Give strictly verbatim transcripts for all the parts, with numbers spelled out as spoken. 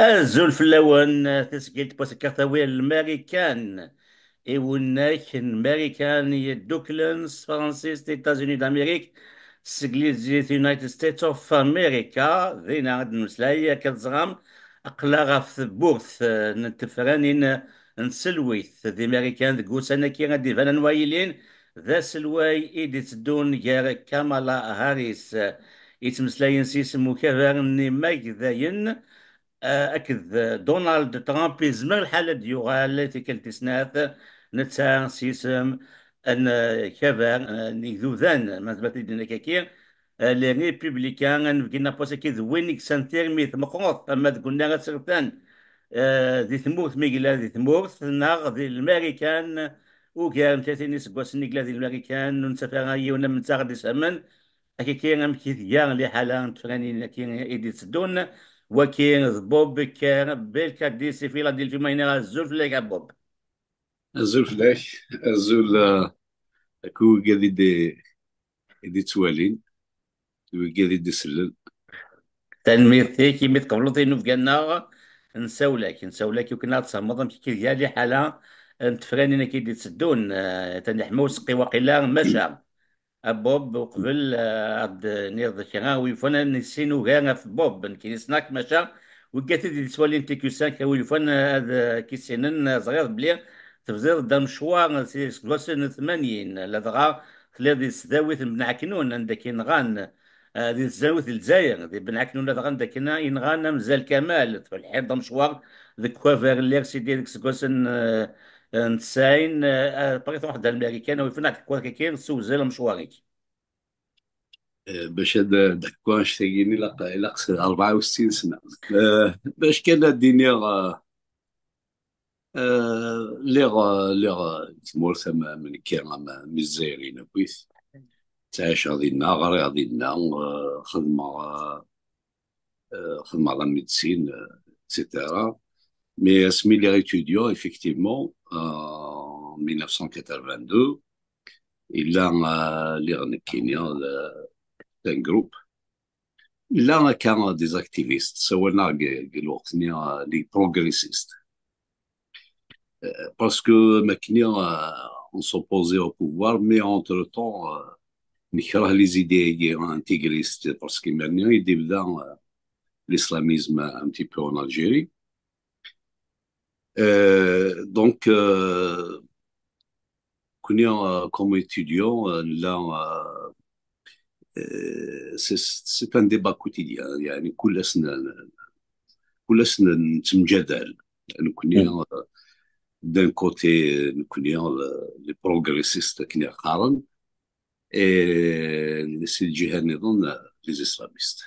Azul fell-awen, tasgilt n wass-a tawi Lmarikan, iwennak n Marikan yedduklen s Tefransist, États-Unis d'Amérique, s teglizit United States of America. Dinna ad d-nemmeslay, akka teẓram, aql-aɣ ɣef tewwurt, eh, n tefranin n tselwit di Marikan deg wussan-agi ad d-iban anwa yilin d aselway i d-itteddun gar Kamala Harris, eh, yettmeslayen s yisem ukabar n imagdayen, eh, akked Donald Trump. Yezmer lḥal ad d-yuɣal tikkelt tis snat, netta s yisem n, eh, kabar, eh, n yigdudan, ma nezmer ad t-id-nini akkaki, eh, les républicains, anebgi n wass-agi d win i yesɛan tirmit meqqret, ama deg unnar asertan, eh, di tmurt, mi yella di tmurt, neɣ di Lmarikan, ugar n tlatin iseggasen i yella di Lmarikan, ur nettaf ara yiwen am netta ad d-isfehmen akkaki amek i tga liḥala n tefranin-agi i d-itteddun. Wagi d Bob Kerr, Belkadi si Philadelphie, ma yenniɣ azul fell-ak a Bob. Azul fell-ak, azul, eh, akk wigad i d-, i d-ittwalin, wigad i d-isellen. Tanemmirt-ik imi tqebleḍ inubgan-nneɣ. Nsawel-ak, nsawel-ak yukken ad tfehmeḍ amek i tga liḥala n tefranin-agi i d-itteddun. Eh, atan iḥma useqqi waqila, maca a Bob, uqbel, eh, ad d-tiniḍ kra, wi yufan ad nissin ugar ɣef Bob, nekkini ssneɣ-k, maca wigad i d-yettwalin tikwisa, kra wi yufan ad k-issinen, eh, ẓriɣ belli tebdiḍ-d amecwar si seggasen tmanyin, ladɣa telliḍ di tesdawit n Benɛeknun, anda k-inɣan, eh, di tesdawit n Lezzayer, di Benɛeknun, ladɣa anda k-inɣan amzal Kamal, tfelḥiḍ-d amecwar deg wabar n l'R C D deg seggasen, eh, n tesɛin, eh, après truḥ-d ar Marikan, wi yufan ad d-ḥkuḍ akkaki s uwzel amecwar-ik. Eh, bac ad d-ḥkuɣ annect-agi, ilaq, ilaq s rebɛa u settin sna. Eh, bac kan ad d-iniɣ, eh, eh, lliɣ, eh, lliɣ, eh, di tmurt am, am nekki, am, am Izzayriyen akkit. Ttɛiceɣ dinna, ɣriɣ dinna, eh, xedmeɣ, eh, eh, xedmeɣ la médecine, eh, et cetera. Mais asmi lliɣ étudiant, effectivement, eh, en mille neuf cent quatre-vingt-deux, illa, eh, lliɣ nekkini, eh, d un groupe. Illa akka des activistes, sawalen-aɣ deg, deg lweqt-nni, eh, les progressistes. Euh, parce que makken, euh, on s'opposait au pouvoir, mais entre-temps, euh, nekreh les idées intégristes, parce que maintenant, il devient, euh, l'islamisme un petit peu en Algérie. Euh, donc, euh, كنا، euh, comme étudiants, euh, là, euh, euh, c'est, c'est un débat quotidien. يعني كل سنة، كل سنة نتمجادل. نكوني، euh, d'un côté نكوني، euh, les progressistes كنا قارن، et si الجهة نظن les islamistes.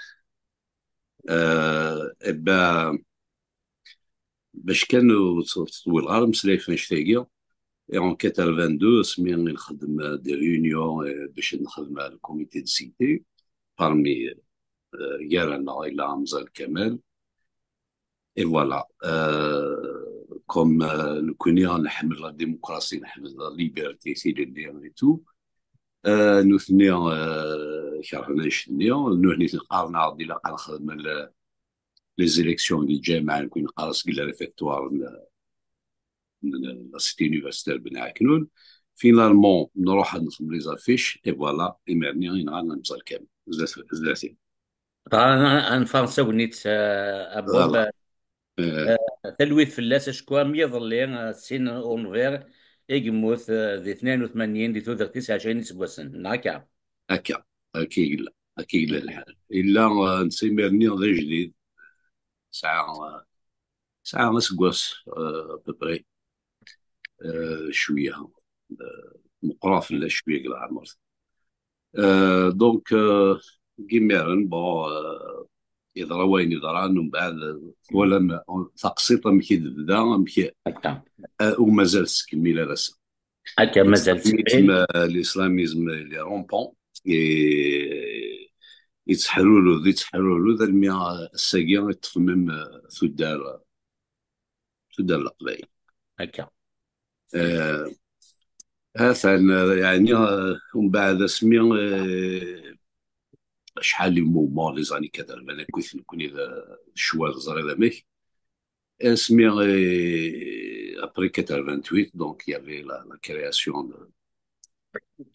Euh, et ben, باش كان تطول غير مسلاي في نشتاقي. Et en quatre-vingt-deux, سمي نخدم des réunions, euh, باش نخدم على le comité de cité, parmi, euh, يارانا إلا مزال كمال. Et voilà. Euh, comme, euh, نكوني نحمل la démocratie, نحمل la liberté, c'est le lien et tout. Euh, نوثني, euh, كرهنا نشتني, نوثني نقارن عرضي لا نخدم les élections ديال الجامعة، نكون نقرا سكيلا réfectoire ن-، ن-، ن-، la cité universitaire بن عكنون. Finalement نروح نخدم les affiches, et voilà, إمرني غينغان نمزال كامل. زلاتي، زلاتي. طبعا أنا، أنا فرنسا ونيت، آه، أبواب، voilà. آه، talwit fell-as acku am yiḍelli, آه، sin unvir i yemmut, آه، di tnayen u tmanyin di tudert-is ɛecrin iseggasen, neɣ akka? Akka, akka i yella, akka i yella lḥal. Yella, euh, netta imir-nni d ajdid. Sɛa, euh, sɛa aseggas, euh, à peu près. Euh, cwiya. Euh, meqqreɣ fell-as cwiya deg leɛmer. Euh, donc, euh, deg imiren, bon, euh, yeḍra wayen yeḍran, mbeɛd, euh, twalam, euh, taqsiṭ amek i d-tebda, amek i, akka, euh, u mazal tettkemmil ar ass-a. Akka, mazal l'islamisme, l'islamisme, il est rampant, et yettḥerrurud, yettḥerrurud, almi ass-agi i ṭṭfen, euh, tuddar, tuddar n Leqbayel. Akka. Euh, atan, euh, yeɛni, euh, umbeɛd asmi, euh, acḥal n umumar, les années quatre-vingt, akkit nekkni d, d ccwal, teẓriḍ amek. Asmi, eh, après quatre-vingt-huit, donc il y avait la, la création de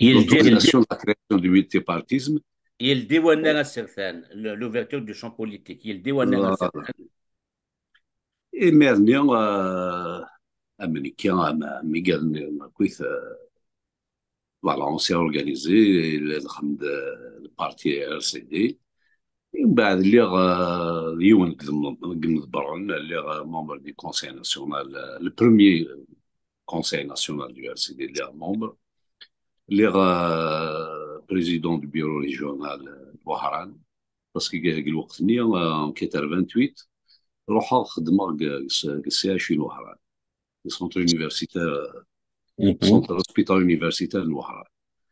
Yeldi, yeldi, l'autorisation de la création du multipartisme. Yeldi wannar asertan, le- l'ouverture du champ politique. Yeldi wannar Voilà. Asertan. Imir-nni, euh, am nekki, am, am iger-nni akkit, euh, voilà, on s'est organisé, et le, le, le parti R C D. Mbeɛd lliɣ, euh, yiwen deg yim-, deg yimḍebbren, lliɣ, euh, membre du Conseil national, euh, le premier Conseil national du R C D, lliɣ membre. Lliɣ, euh, président du bureau régional, euh, de Wahran. Parce que deg lweqt-nni, euh, en quatre-vingt-huit, ruḥeɣ xedmeɣ deg, deg, deg C H U n Wahran, le centre universitaire, euh, centre hospital universitaire n Wahran.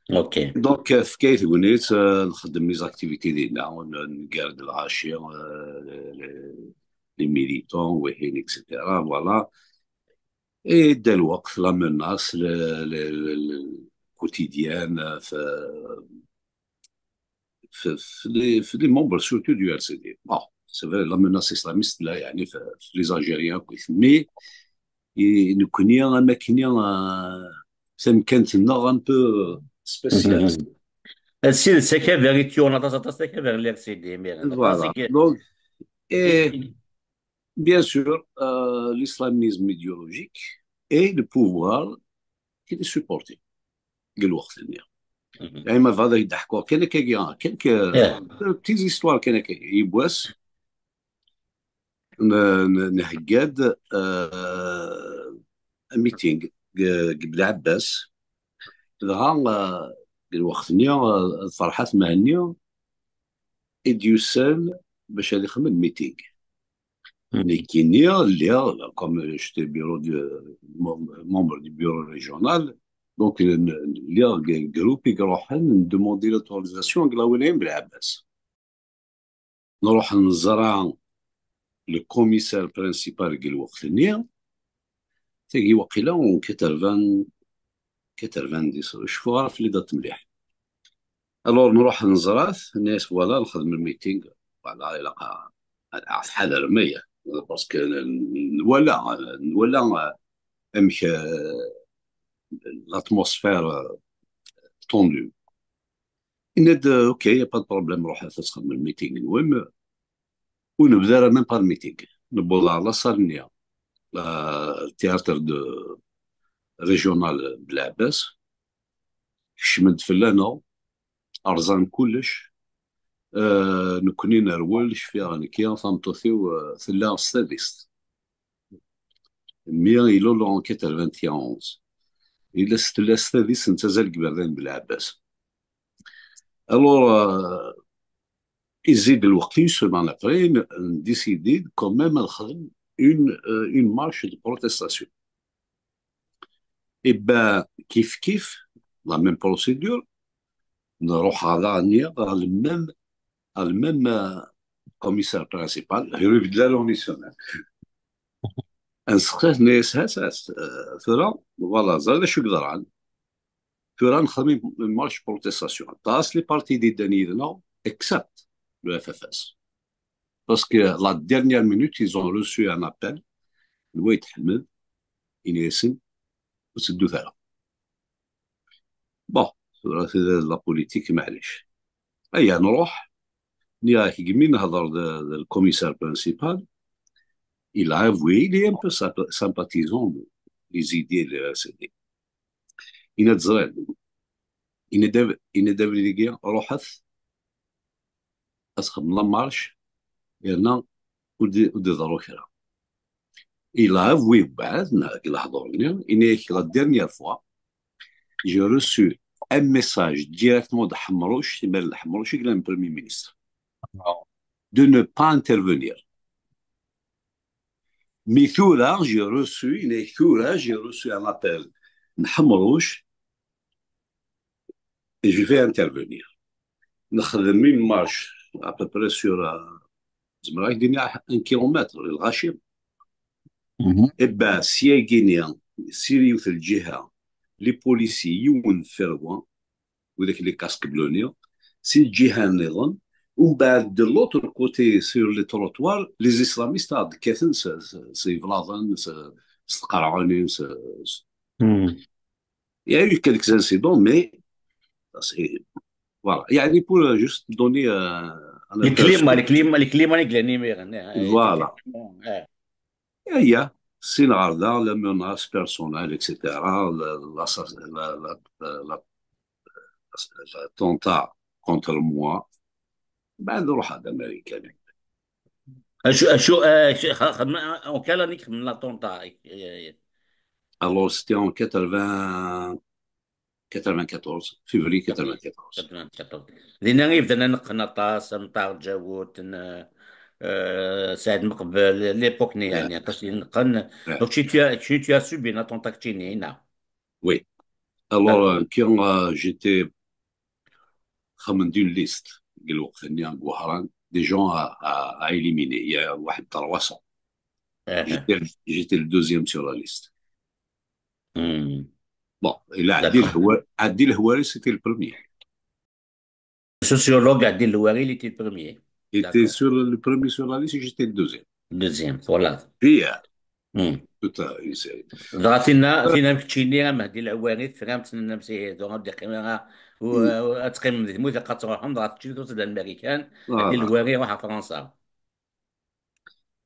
Ok. Donc, euh, tefka-yi tegnit, euh, nxeddem les activités dinna, n-, neggar-d lɣaci, euh, les, les militants, wihin, et cetera. Voilà. Et dès lweqt, la menace, le, le, le, le quotidien, euh, f-, f-, f-, les, f-, les membres surtout du R C D. Bon, c'est vrai, la menace islamiste, là, يعني, f-, f-, les Algériens, quoi. Mais, et, nekkni, am akken, euh, tamkant-nneɣ un peu spéciale. D tidet, akabar i t-yuɣen aṭas, aṭas, akabar n l'R C D, imir-nni. Aṭas Voilà. i k- Donc, et i- bien sûr, euh, l'islamisme idéologique et le pouvoir qui les supportait. Deg lweqt-nni. Mhm. يعني ما بغيت يضحكوا كان كي كان كي Yeah. Petite histoire كان كي يبواس ن- ن- نهجد، آه، meeting ج- جبل عباس. دغا، آه، الوقت نيا، آه، فرحات مهنية إديوسال باش هذه خمم meeting. Mhm. نيكيني اللي comme j'étais bureau du membre du bureau régional, donc اللي جروب يروحن ندوموندي l'autorisation لا وين بالعباس. نروح نزرع le commissaire principal ديك الوقت نيا، تيجي وقيلا quatre-vingts، quatre-vingt-dix، شوفوا غير في les dates مليح. Alors نروح نزرات الناس، voilà، نخدم ال meeting، voilà، علاقة، عارف حذر مية، parce que نولى، نولى أمك، آه، l'atmosphère، آه، tendue. إن د-، OK، y a pas de problème، نروح تخدم ال meeting المهم، ونبدا راه même pas ال meeting، نبوض على la salle نيا، آه، théâtre de régional بالعباس. كشمن فلانا، أرزان كلش. آه، نكوني نرول شفيها نكيا ثمتوثي وثلا ستاديست. مي إلو لو quatre-vingt-onze. إلا ستلا ستاديست نتزال قبردان بالعباس. Alors, euh, يزيد الوقت، une semaine après, نديسيدي quand même نخدم une, euh, une marche de protestation. إبا كيف كيف، la même procédure، نروح على نيا، على le même، على le même، آه، commissaire principal، يريد لا لونيسيونال. نسقسيه نيس هاس هاس، آه، ثورة، voilà، زاد شو قدران. ثورة نخدم marche protestation. طاس les partis دي داني يدنا، except le F F S. Parce que la dernière minute, ils ont reçu un appel. الويت حمد، إنيسن، وسدو ثلا. Bon, ثورة la politique، معليش. أيا نروح، نياك قمي نهضر ذا، ذا le commissaire principal. Il a avoué, il est un peu sympa-، sympathisant des idées de la R C D. إن تزرين. إن داب، إن داب لي روحث أسخم la marche، لأن ودي، ودي ضرو كرا. إلا هاف وي بعد، نا، إلا حضرني، إن يك la dernière fois، j'ai reçu un message directement de حمروش، إيميل حمروش، إلى le premier ministre, de ne pas intervenir. Mais ثورة، j'ai reçu، إن يك ثورة، j'ai reçu un appel de حمروش، et je vais intervenir. نخدم une marche à peu près sur, euh، زعما راك ديرني un kilomètre للغاشي. إبا سياقيني، سيريوت الجهة، les policiers، يون فيروا، وذاك les casques bleus نيا، سي الجهة نظن، Umbeɛd, de l'autre côté, sur les trottoirs, les islamistes ad d-kkaten s, s, s yeblaḍen, s, s tqerɛunin, s, s... Hmm. Il y a eu quelques incidents, mais c'est, voilà. يعني, pour, euh, juste donner, euh, un aperçu. Le climat, le climat, le climat i yellan imir, euh, voilà. Aya, sin ɣer da, la menace personnelle, et cetera, la, la, la, la, la, l'attentat contre moi, بعد روح هذا أمريكا. Acu, acu, euh, acu, xa-, xa-, en quelle année xedmen l'attentat? Alors, c'était en quatre-vingts, quatre-vingt-quatorze, février quatre-vingt-quatorze. Quatre-vingt-quatorze. Dinna i bdan ad neqqen aṭas, Mṭar Ǧawut, n, euh, Saɛid Meqbel, l'époque-nni, yeɛni, aṭas i neqqen. Donc, tu, tu as, tu, tu as subi un attentat keččini, neɣ? Oui. Alors, euh, quand, euh, j'étais, xedmen-d une liste, deg lweqt-nni, deg Wehran, des gens à, à, à éliminer. Il y a واحد trois cents. J'étais, j'étais le deuxième sur la liste. Hmm. Bon, et là, Adil Houari, Adil Houari, c'était le premier. Le sociologue Adil Houari, il était le premier. Il était sur le, le premier sur la liste, j'étais le deuxième. Deuxième, voilà. Puis, euh, hmm, toute, euh, une série. Dɣa tinna, euh, tinna keččini, a Mehdi Lɛewwari, teframt n Nna Msihidu, ur d-iqqim ara, u-, hmm, u-, ad teqqimem di tmurt, ilaq ad truḥem, dɣa teččim tusa d Marikan, voilà. Adil Houari iruḥ ɣer Fransa.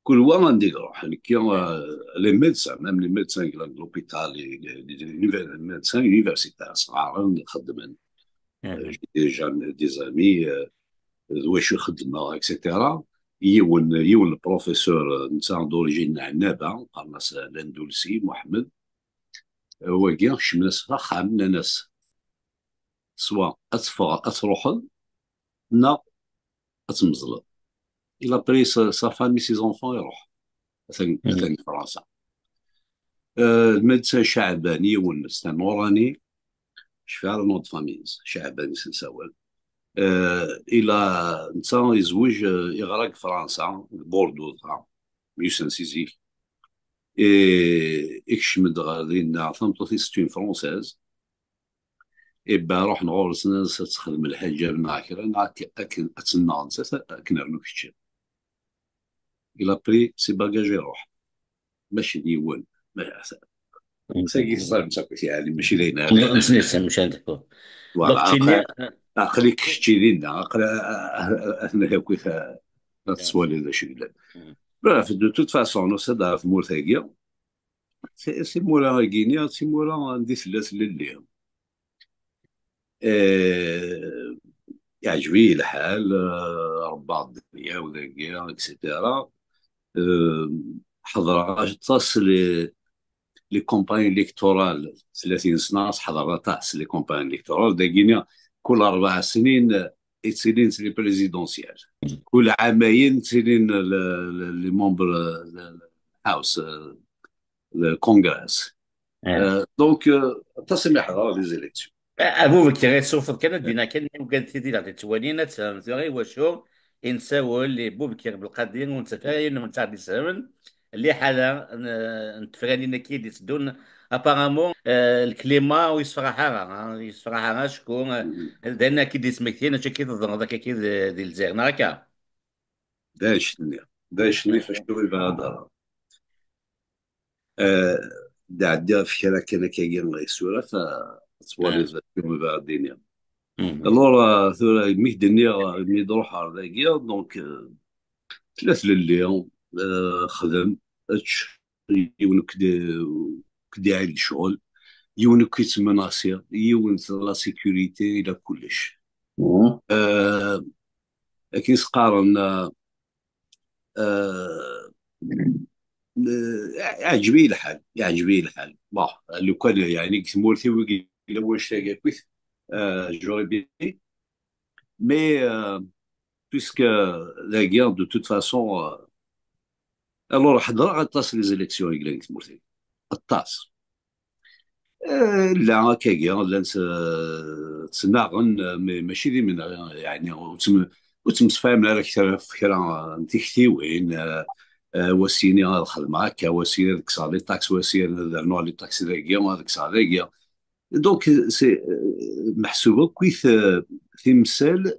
Kul wa anda i iruḥ, nekki, euh, les médecins, même les médecins qui sont de l'hôpital, les, les, les univers-, les médecins universitaires, sɣaren, xeddmen. Euh, j'ai déjà des amis, euh, d wacu xeddmeɣ, et cetera. Yiwen, yiwen le professeur, euh, netta d'origine n Ɛennaba, qqaren-as Landulsi Mohamed. Euh, wagi, kecmen-as s axxam, nnan-as, soit ad teffeɣ, ad truḥeḍ, neɣ ad tmeẓleḍ. Il a pris sa, sa femme et ses enfants, iruḥ. Atan, atan di Fransa. Euh, le médecin Chaɛban, yiwen, c'est un Orani, cfiɣ le nom de famille, Chaɛban i s-nsawal. Euh, il a, netta yezweǧ, euh, yeɣra deg Fransa, deg Bordeaux, dɣa, yusan si zik. Et ikcem-d ɣer dinna, tameṭṭut-is c'est une Française. Et ben, ruḥen ɣur-s, nnan-as ad texdem lḥiǧab neɣ kra, neɣ ak-, akken ad tennaɣ nettat, akken rnu kečč. Il a pris ses bagages, iruḥ. Mačči d yiwen. Ma-, tagi teẓram-tt akk, yeɛni, mačči d ayen ara nesnissem, mačči d ayen. Voilà, donc, aql-, aql-ik kečči dinna, aql-, a-, a-, a-, atni akk, a-, ad tettwaliḍ d acu yellan. Bref, de toute façon, nusa-d ɣer tmurt-agi. Ti-, timura-agi-nni, d timura anda i tella tlelli. Eh, yeɛǧeb-iyi lḥal, eh, rebbaɣ ddnyaw dagi, et cetera. Eh, ḥeḍreɣ aṭas les, les campagnes électorales, tlatin sna, ḥeḍreɣ aṭas les campagnes électorales. Dagi-nni, kul rebɛa snin, eh, i ttilint les présidentielles. Kul ɛamayen ttilin le, le, les membres, le, le House, eh, le Congrès. Eh, donc, eh, aṭas i mi ḥeḍreɣ les élections. Eh, Abu Bekri, isuffeḍ kan ad d-iniɣ kan, i wigad tidi la tettwalin, ad tfehmem tura i wacu i nessawel i Abu Bekri Belqadi, ur nettaf ara yiwen n ttɛeddi sehlen, liḥala n, n tefranin-agi i d-itteddun. Apparemment, eh, le climat ur yessefraḥ ara, ha, ur yessefraḥ ara acku, eh, d ayen akka i d-yesmektin, acu akka i teḍreḍ akka di, di Lezzayer, neɣ akka? D acu-nni, d acu-nni, fac tura ibɛed ara. Eh, d-ɛeddiɣ ɣef kra kan akkagi isurat, eh, ad twaliḍ d acu ibɛed-nni. Alors, eh, tura, mi k-d-nniɣ, mi d-ruḥeɣ dagi, donc, eh, tella tlelli, eh, xdem, ečč, yiwen ur k-d-, ur k-d-iɛid lecɣel, yiwen ur k-yettmenasi, yiwen la sécurité, ila kullec. Eh, akken i s-qqaren, eh, eh, eh, iɛǧeb-iyi lḥal, iɛǧeb-iyi lḥal. Bon, lukan, yeɛni, deg tmurt-iw i yella wannect-agi akkit, eh, j'aurais bien. Mais, euh, puisque la guerre, de toute façon, euh, alors, ḥeḍreɣ aṭas les élections i yellan deg tmurt-agi. Aṭas. Eh, llan akkagi, llan s-, ttnaɣen, eh, mais mačči d imenɣi, yeɛni, ur ttem-, ur ttemsefhamen ara kra ɣef kra n tiktiwin, eh, eh, wa s-yini ad xedmeɣ akka, wa s-yini ad kkseɣ les taxes, wa s-yini ad rnuɣ les taxes dagi, ad kkseɣ dagi. Donc, c'est, euh, meḥsub akkit, euh, timsal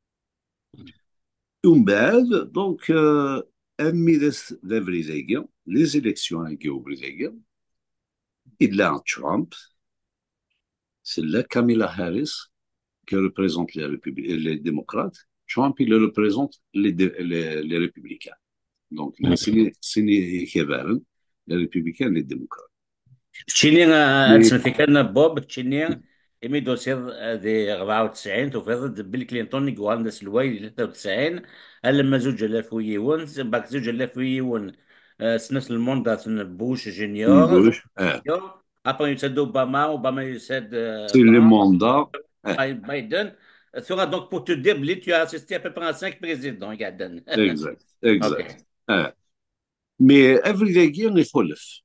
Umbeɛd, donc, euh, armi d as-, d abrid-agi, les élections-agi, ubrid-agi, illa Trump, tella Kamala Harris, qui représente les Républi-, les démocrates, Trump, il représente les dé-, les, les républicains. Donc, il y a sini, sini kebaren, les républicains, les démocrates. Keččini, ah, ad semmeɣ kan, Bob, keččini, imi d-tusiḍ, ah, di rebɛa u tesɛin, tufiḍ-d Bill Clinton i yuɣalen d aselway di tlata u tesɛin, alamma zuǧ alaf u yiwen, bak zuǧ alaf u yiwen, ah, snat lmandat n Bush junior. Bush, ah. Après, yusa-d Obama, Obama yusa-d, ah, C'est les Trump, mandats. Ah. Bi-, Biden. Tura, donc, pour te dire, Billy, tu as assisté à peu près à cinq présidents, regarde. Exact, exact. Ok. Ah. Mais abrid-agi ixulef.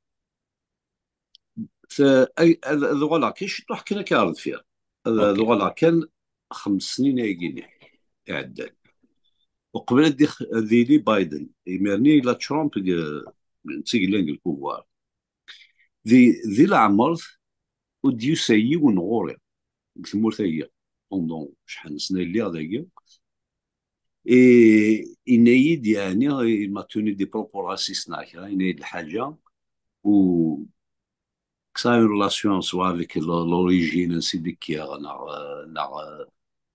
T-, ay-, ad, ad uɣaleɣ kan ciṭuḥ kan akka ar deffir. Ad, ad Ok. uɣaleɣ kan xems snin ayagi iɛeddan. Uqbel ad ix-, ad yili Biden, imir-nni yella Trump deg, d tigella deg lpouvoir. Di, di leɛmer ur d-yusa yiwen ɣur-i deg tmurt-agi. Pendant cḥal n sna i lliɣ dagi. Et yenna-yi-d, yeɛni, il m'a tenu des propos racistes neɣ kra, yenna-yi-d lḥaǧa, ou que ça a une relation soit avec l-, l'origine, ansi d-kkiɣ, neɣ, neɣ,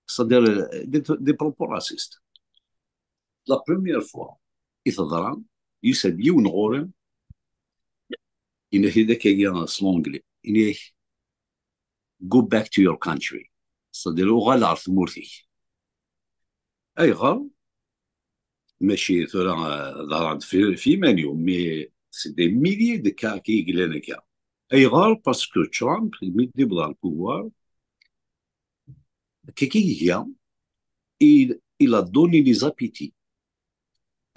c'est-à-dire, euh, des, des propos racistes. La première fois i teḍra, yusa-d yiwen ɣur-i, yenna-t-id akkagi s l'anglais, yenna-ak, "Go back to your country." C'est-à-dire, uɣal ɣer tmurt-ik. Ayɣer? Mačči tura, euh, ḍerreɣ-d fi, fi iman-iw, mais c'est des milliers de cas i yellan akka. Ayɣer? Parce que Trump, mi d-yewweḍ ɣer le pouvoir, akka i iga, il, il a donné les appétits,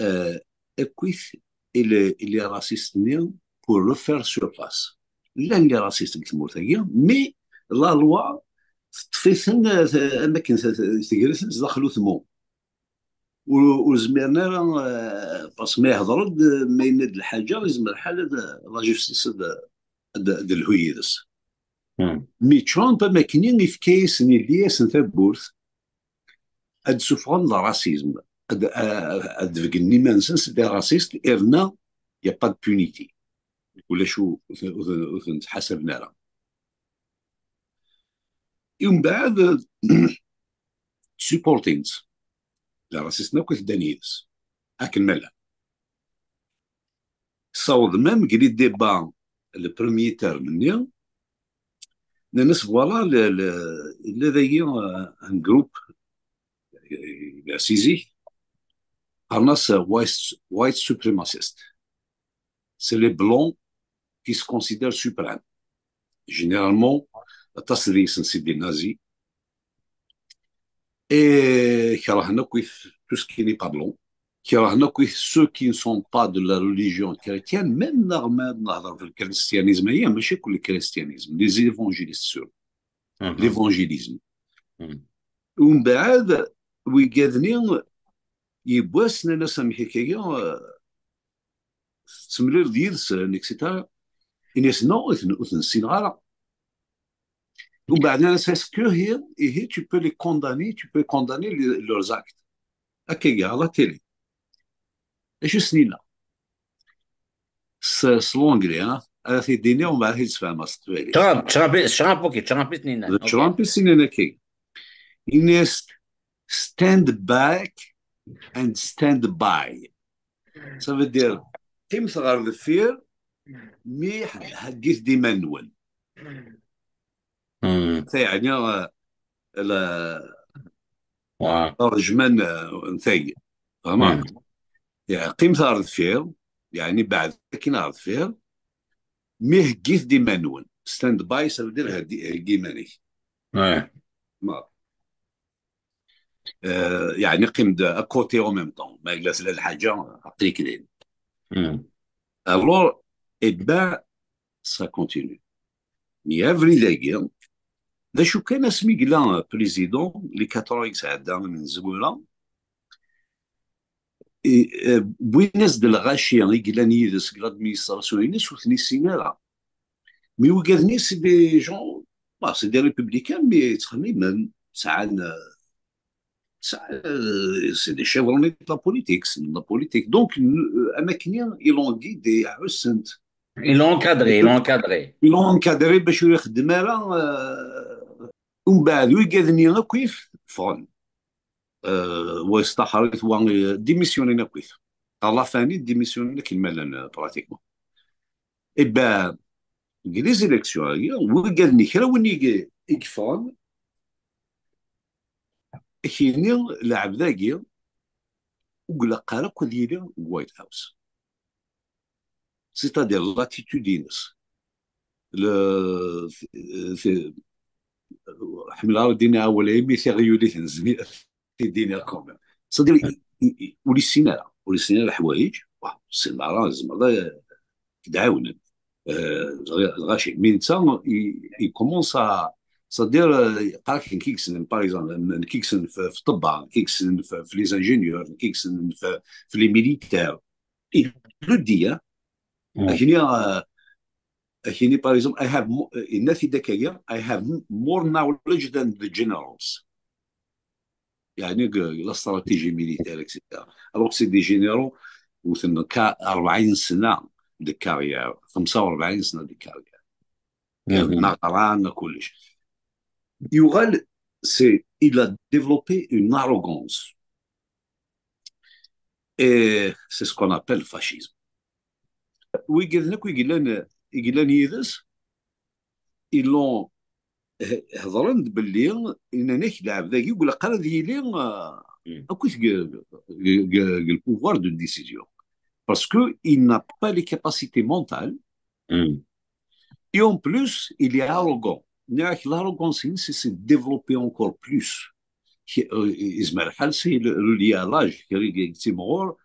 euh, akkit i les, i les racistes-nni pour refaire surface. Llan les racistes deg tmurt-agi, mais la loi teṭṭef-iten, euh, am akken t-, t-, tegri-ten zdaxel utmu. Ur, ur zmiren ara, euh, parce que ma ihder-d, ma yenna-d lḥaǧa, yezmer lḥal ad, la justice ad, ad, ad d-telhu yid-s. Hmm. Mi Trump am akken yefka-yasen, yelli-yasen tawwurt, ad d-suffɣen le racisme, ad, ad, ad d-beggnen iman-nsen c'est des racistes, yerna y a pas de punité. Ulac, ur, ur, ur, ur ten-ttḥasaben ara. I umbeɛd, supporting-tt. Les racistes akk i teddan yid-s. Akken ma llan. Sawḍen même deg les débats, le premier terme-nni, nnan-as, voilà, le, le, yella dagi, euh, un groupe, euh, d asizik, qqaren-as, euh, white, white supremacist. C'est les blancs qui se considèrent suprêmes. Généralement, aṭas deg-sen c'est des nazis. Et kerhen akk tout ce qui n'est pas blanc. Kerhen akk ceux qui ne sont pas de la religion chrétienne, même neɣ ma nehder ɣef le christianisme, aya mačči akk le christianisme, les évangélistes sur Mhm. l'évangélisme. Mhm. Umbeɛd, wigad-nni, yiwwas nnan-as amek akka, euh, tettemlaleḍ yid-sen, et cetera. Ini-as, non, ur ten-, ur ten-ssineɣ ara. Umbeɛd nnan-as, est-ce que here, ihi, tu peux les condamner, tu peux condamner les, leurs actes. Akka i à la télé. Acu s-nina? S, s l'anglais, hein? Ad t-id-iniɣ, umbeɛd ad t-id-sfehmeɣ s teqbaylit. Trump, Trump, Trump, ok, Trump i s-nnan. D Trump i s-nnan akka. Ini-as, stand back and stand by. Ça veut dire, qqimet ɣer deffir, mi heggit-d iman-nwen. Tayɛni, eh, la, ṛejman, eh, n tagi. Fehmeḍ? Yeɛni, qqimet ar deffir, yeɛni, beɛd akin ar deffir, mi heggit-d iman-nwen. Stand by, ça veut dire heggi, heggi iman-ik. Ma, eh, yeɛni, qqim-d à côté en même temps. Ma yella tella lḥaǧa, aql-ik din. Alors, eh ben, ça continue. Mi abrid-agi, d acu kan, asmi yella président, les quatre ans i yesɛedda n tzwira, i, eh, wwin-as-d lɣaci i yellan yid-s deg l'administration-ines, ur ten-issin ara. Mi wigad-nni, c'est des gens, bah, c'est des républicains, mais ttxemmimen, sɛan, eh, sɛan, eh, c'est des chevronnés de la politique, c'est de la politique. Donc, n-, eh, am akken i l'ont guidé, ɛussen-t. Ils l'ont encadré, ils l'ont encadré. Ils l'ont encadré bac ur ixeddem ara, eh, umbeɛd wigad-nni akk-it ffɣen. Eh, wa yestaxer-it, wa, eh, démissionnin akk-it. À la fin, démissionnin akken ma llan, eh, pratiquement. Eh ben, deg les élections-agi, wigad-nni, kra win i, i yeffɣen, akini, lɛebd-agi, ur ilaq ara akk ad yili deg White House. C'est-à-dire, l'attitude-ines. Le, ḥemmleɣ ad d-iniɣ awal-agi, mi tiɣyulit n zmir, ad d-iniɣ quand même. C'est-à-dire, i, i, ur issin ara, ur issin ara leḥwayeǧ, bon, ur issin ara, tzemreḍ ad k-d-ɛawnen. Euh, lɣaci. Mais netta, il, il commence à, c'est-à-dire, euh, qqar-ak, nekk i yessnen, par exemple, nekk i yessnen f, f ṭṭebba, nekk i yessnen f, f les ingénieurs, nekk i yessnen f, f les militaires. Il le dit, hein. Akini, euh, akini, par exemple, I have mo-, euh, yenna-t-id akka, I have m-, more knowledge than the generals. Yeɛni, deg la stratégie militaire, et cetera. Alors que c'est des généraux wten ka rebɛin sna de carrière, xemsa u rebɛin sna de carrière. Neɣ ran kullec. Yuɣal, c'est, il a développé une arrogance. Et c'est ce qu'on appelle le fascisme. Wigad-nni akk i yellan, i yellan yid-s, ils l'ont, eh, hedren-d belli, nnan-ak, lɛebd-agi ur ilaq ara ad yili, eh, akkit deg, deg, deg, deg le pouvoir de décision. Parce que il n'a pas les capacités mentales. Et en plus, il est arrogant. Nniɣ-ak, l'arrogance-ines, c'est, c'est développé encore plus. Ki-, euh, yezmer lḥal, c'est le, le lié à l'âge. Kra i yettimɣur,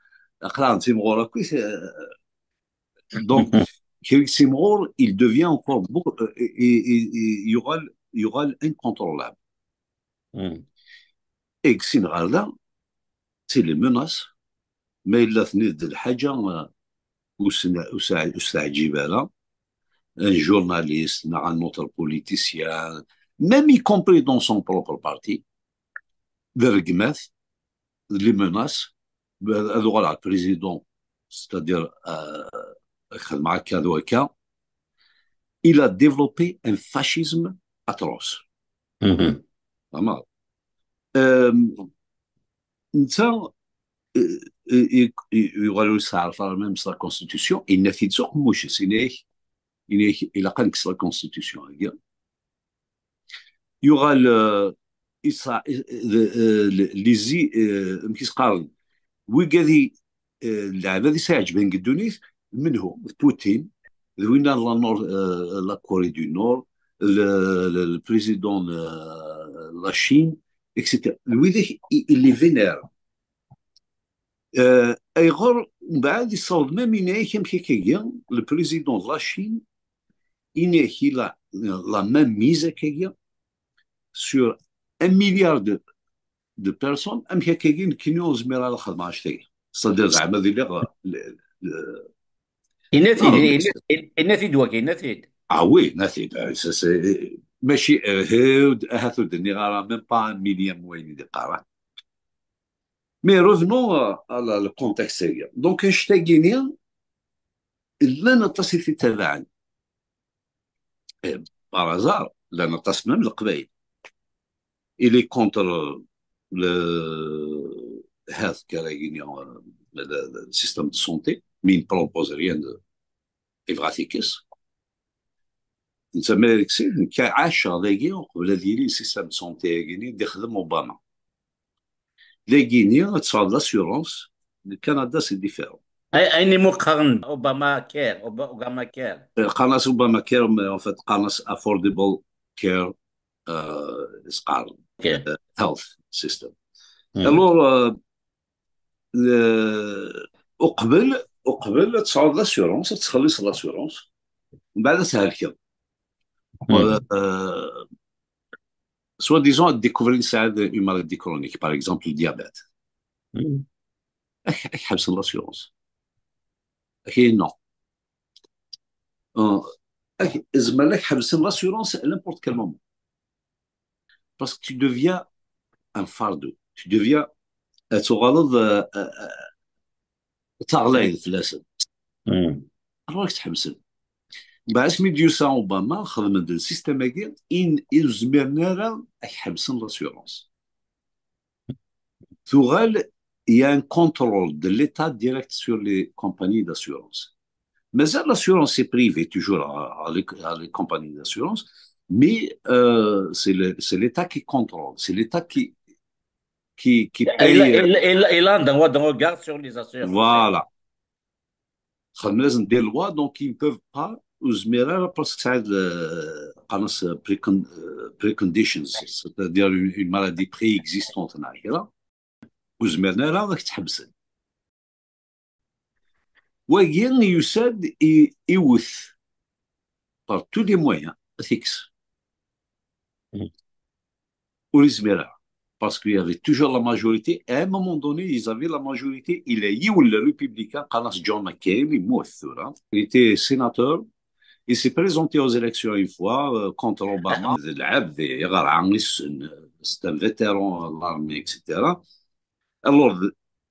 aql-aɣ nettimɣur akkit, euh, donc, kra i yettimɣur, il devient encore beaucoup, euh, et, et, et, et yuɣal, yuɣal incontrôlable. Et deg sin ɣer da, c'est les menaces. Ma yella tenniḍ-d lḥaǧa, euh, ur sen-, ur s-, ur s-teɛǧib ara, un journaliste, neɣ un autre politicien, même y compris dans son propre parti, d rregmat, d les menaces, ad uɣaleɣ président, c'est-à-dire, euh, ad xedmeɣ akka d wakka, il a développé un fascisme atroce. Fehmeḍ? Euh, netta, euh, euh, i, i, yuɣal ur yesteɛref ara même s la constitution, yenna-t-id s uqemmuc-is, yenna-ak, yenna-ak, ilaq ad nekkes la constitution-agi. Yuɣal, euh, yesɛa, euh, euh, les, euh, amek i s-qqaren, wigad i, euh, lɛebd i s-iɛeǧben deg ddunit, menhu? D Putin, d winna n la Nord, euh, la Corée du Nord, le, le, le président de la Chine, et cetera. D widak i, i les vénèrent. Euh, ayɣer mbeɛd yessaweḍ même yenna-ak amek akkagi, le président de la Chine, yenna-ak, il a la même mise akkagi sur un milliard de, de personnes, amek akkagi nekkini ur zmireɣ ad xedmeɣ annect-agi. C'est-à-dire, zeɛma ad iliɣ, le, le, Yenna-t-id, ah, yenna-t-id wagi, yenna-t-id. Ah oui, yenna-t-id. Ah, c'est, c'est, mačči, euh, ahat ur d-nniɣ ara, même pas un millième wayen i d-iqqar. Mais revenons à, à la, le contexte-agi. Donc, annect-agi-ni, llan aṭas i t-ittabaɛen. Et par hasard, llan aṭas même Leqbayel. Il est contre le health care, le, le, le système de santé, mais il ne propose rien de, yebɣa ad t-ikkes. Netta ma d Alexis, nekk ɛaceɣ dagi uqbel ad yili le système de santé-agi-nni d-ixdem Obama. Dagi-nni ad tesɛuḍ l'assurance. Le Canada, c'est différent. Ayen imu qqaren Obama Care, Obama Care. Qqaren-as Obama Care, mais en fait qqaren-as Affordable Care, euh, s-qqaren, Care. Health System. Alors, euh, uqbel uqbel ad tesɛuḍ l'assurance, ad txelliṣeḍ l'assurance, mbeɛd ad thelkeḍ. Euh, soi-disant ad découvrir une maladie chronique, par exemple le diabète. Ad k-ḥebsen l'assurance. Ak non. Zemren ad k-ḥebsen l'assurance à n'importe quel moment. Parce que tu deviens un fardeau. Tu deviens, ad tuɣaleḍ d taɣlayt fell-asen. Alors ad k-ḥebsen. Mbeɛd asmi d-yusa Obama, xedmen-d le système-agi, ur zmiren ara ad k-ḥebsen l'assurance. Tuɣal, il y a un contrôle de l'État direct sur les compagnies d'assurance. Mais l'assurance est privée toujours à, à les, à les compagnies d'assurance, mais euh, c'est le- c'est l'État qui contrôle, c'est l'État qui, qui, qui paye. Il a un droit de regard sur les assurances. Voilà. Xedmen-asen des lois, donc ils ne peuvent pas, ur zmiren ara, parce que c'est des préconditions, c'est-à-dire une, une maladie préexistante, ur zmiren ara ad k-ḥebsen. Wagi yusa-d i- iwet par tous les moyens ad t-ikkes. Ur yezmir ara. Parce qu'il y avait toujours la majorité. À un moment donné, ils avaient la majorité. Il y a eu le républicain, qqaren-as John McCain, il est mort, il était sénateur. Il s'est présenté aux élections une fois euh, contre Obama. C'est un vétéran de l'armée, et cetera. Alors,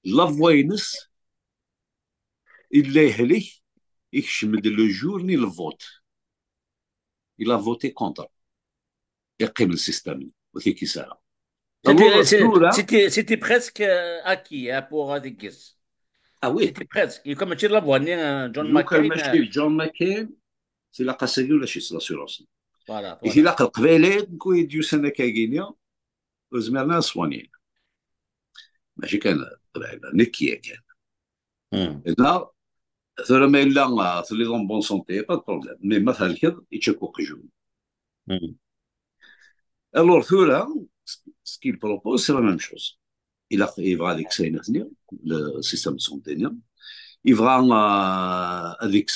la voix-ines, il est allé, il le jour ni le vote. Il a voté contre. Yeqqim le système, ur t-ikkis ara. C'était presque acquis pour Adigis. Ah oui. C'était presque. Comme tu l'as vu, John McCain. John McCain, c'est la cassure de l'assurance. Voilà. Il a dit, il y a des gens qui ont dit, ur zmiren ad swanyen. Mačči kan qbala, nekk yakan. Là, tura ma yella telliḍ en bonne santé, pas de problème. Mais ma thelkeḍ, yečča-k uqjun. Alors tura, ce qu'il propose, c'est la même chose. Il a, il va avec le système de santé, il va avec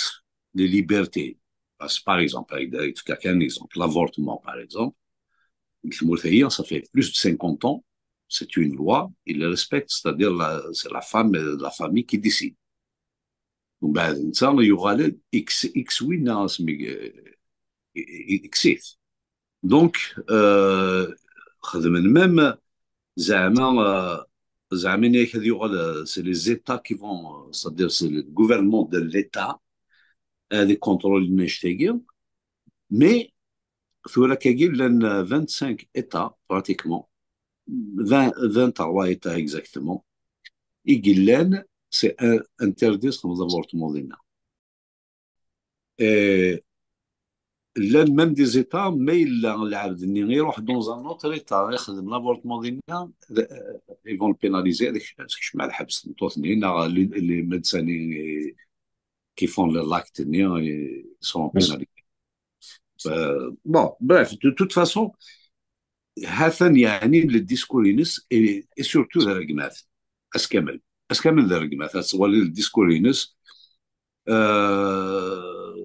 les libertés. Parce que, par exemple, avec des, un exemple, l'avortement, par exemple, ça fait plus de cinquante ans, c'est une loi, il le respecte, c'est-à-dire la, c'est la femme, la famille qui décide. Donc, ben, ça, il y aura le X, X, oui, non, c'est, euh, X. Donc, euh, même, c'est les États qui vont, c'est le gouvernement de l'État, euh, qui contrôle les choses. Mais, tura kagi llan vingt-cinq États, pratiquement, vingt, vingt-trois États exactement, i yellan, c'est interdit l'avortement dinna. Et llan même des États, ma yella lɛebd-nni iruḥ dans un autre État, ixdem l'avortement dinna, ils vont le pénaliser, ad ikcem ɣer lḥebs, tameṭṭut-nni, neɣ les médecins qui font l'acte-nni, ils sont pénalisés. Euh, bon, bref, de toute façon, ha-t-an yeɛni le discours-ines et, et surtout d rregmat. Ass kamel. Ass kamel d rregmat. Ad twaliḍ le discours-ines, euh,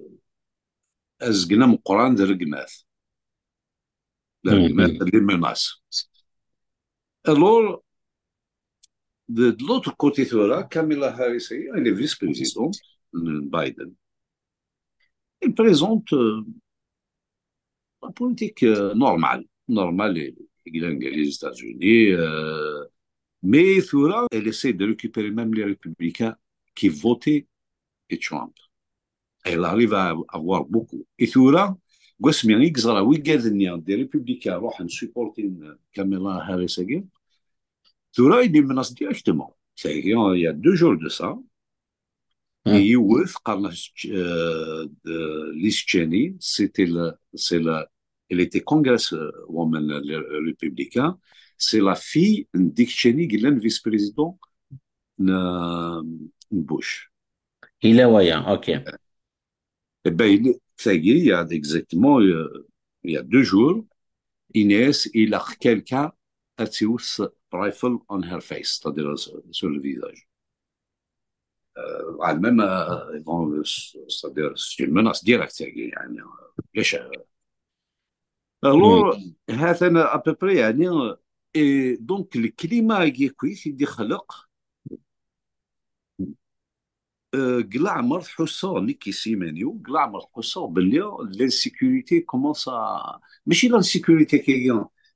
azgen ameqqran d rregmat. D rregmat, les menaces. Alors, de, de l'autre côté, tura, Kamala Harris, elle est vice-présidente de Biden. Elle présente euh, la politique euh, normale, normale, les États-Unis, euh, mais tura, elle essaie de récupérer même les républicains qui votaient et Trump. Elle arrive à avoir beaucoup. Et tura, deg wasmi i yeẓra wigad-nni des républicains ruḥen supporter Kamala Harris agi, tura il les menace directement. C'est-à-dire, il y a deux jours de ça, Et yiwet, qqaren-as, euh, de Liz Cheney, c'était le, c'est la, elle était congresswoman, euh, républicain, c'est la fille de Dick Cheney, qui est le vice-président de, de Bush. Yella waya, ok. Eh ben, il, tagi, il y a exactement, euh, il y a deux jours, Inès, il a quelqu'un a tué rifle on her face, c'est-à-dire sur, sur le visage. Euh, même, euh, ils vont, euh, c'est-à-dire, c'est une menace directe, يعني, euh, ليش, euh. Alors, هذا à peu près, يعني, et donc, le climat qui est, qui est, euh, deg leɛmer tḥusseɣ, nekk s yiman-iw, deg leɛmer tḥusseɣ belli l'insécurité commence à, mačči l'insécurité kagi,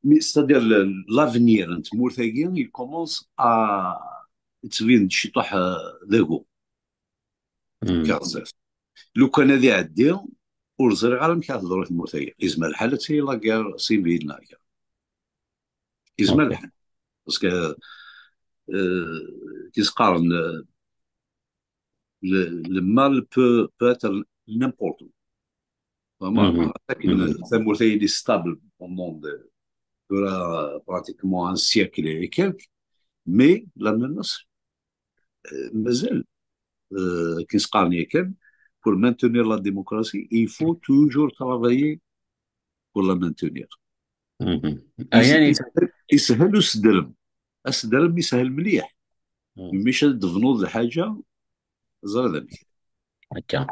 mais c'est-à-dire le, l'avenir n tmurt-agi, il commence à yettbin-d ciṭuḥ, euh, d agu. Kazef. Lukan ad iɛeddi, ur ẓriɣ ara amek ara teḍru tmurt-agi. Yezmer lḥal ad tili la guerre civile neɣ kra. Yezmer lḥal. Parce que, euh, qui se parle, euh, le, le mal peut, peut être n'importe où. Vraiment, tamurt-agi est stable pendant de, tura pratiquement un siècle et quelques, mais la menace, euh, mazal, euh, qui se parle, pour maintenir la démocratie, il faut toujours travailler pour la maintenir. Yeshel usedrem. Asedrem yeshel mliḥ. Mmi ad d-tebnuḍ lḥaǧa, ẓriḍ amek. Akka.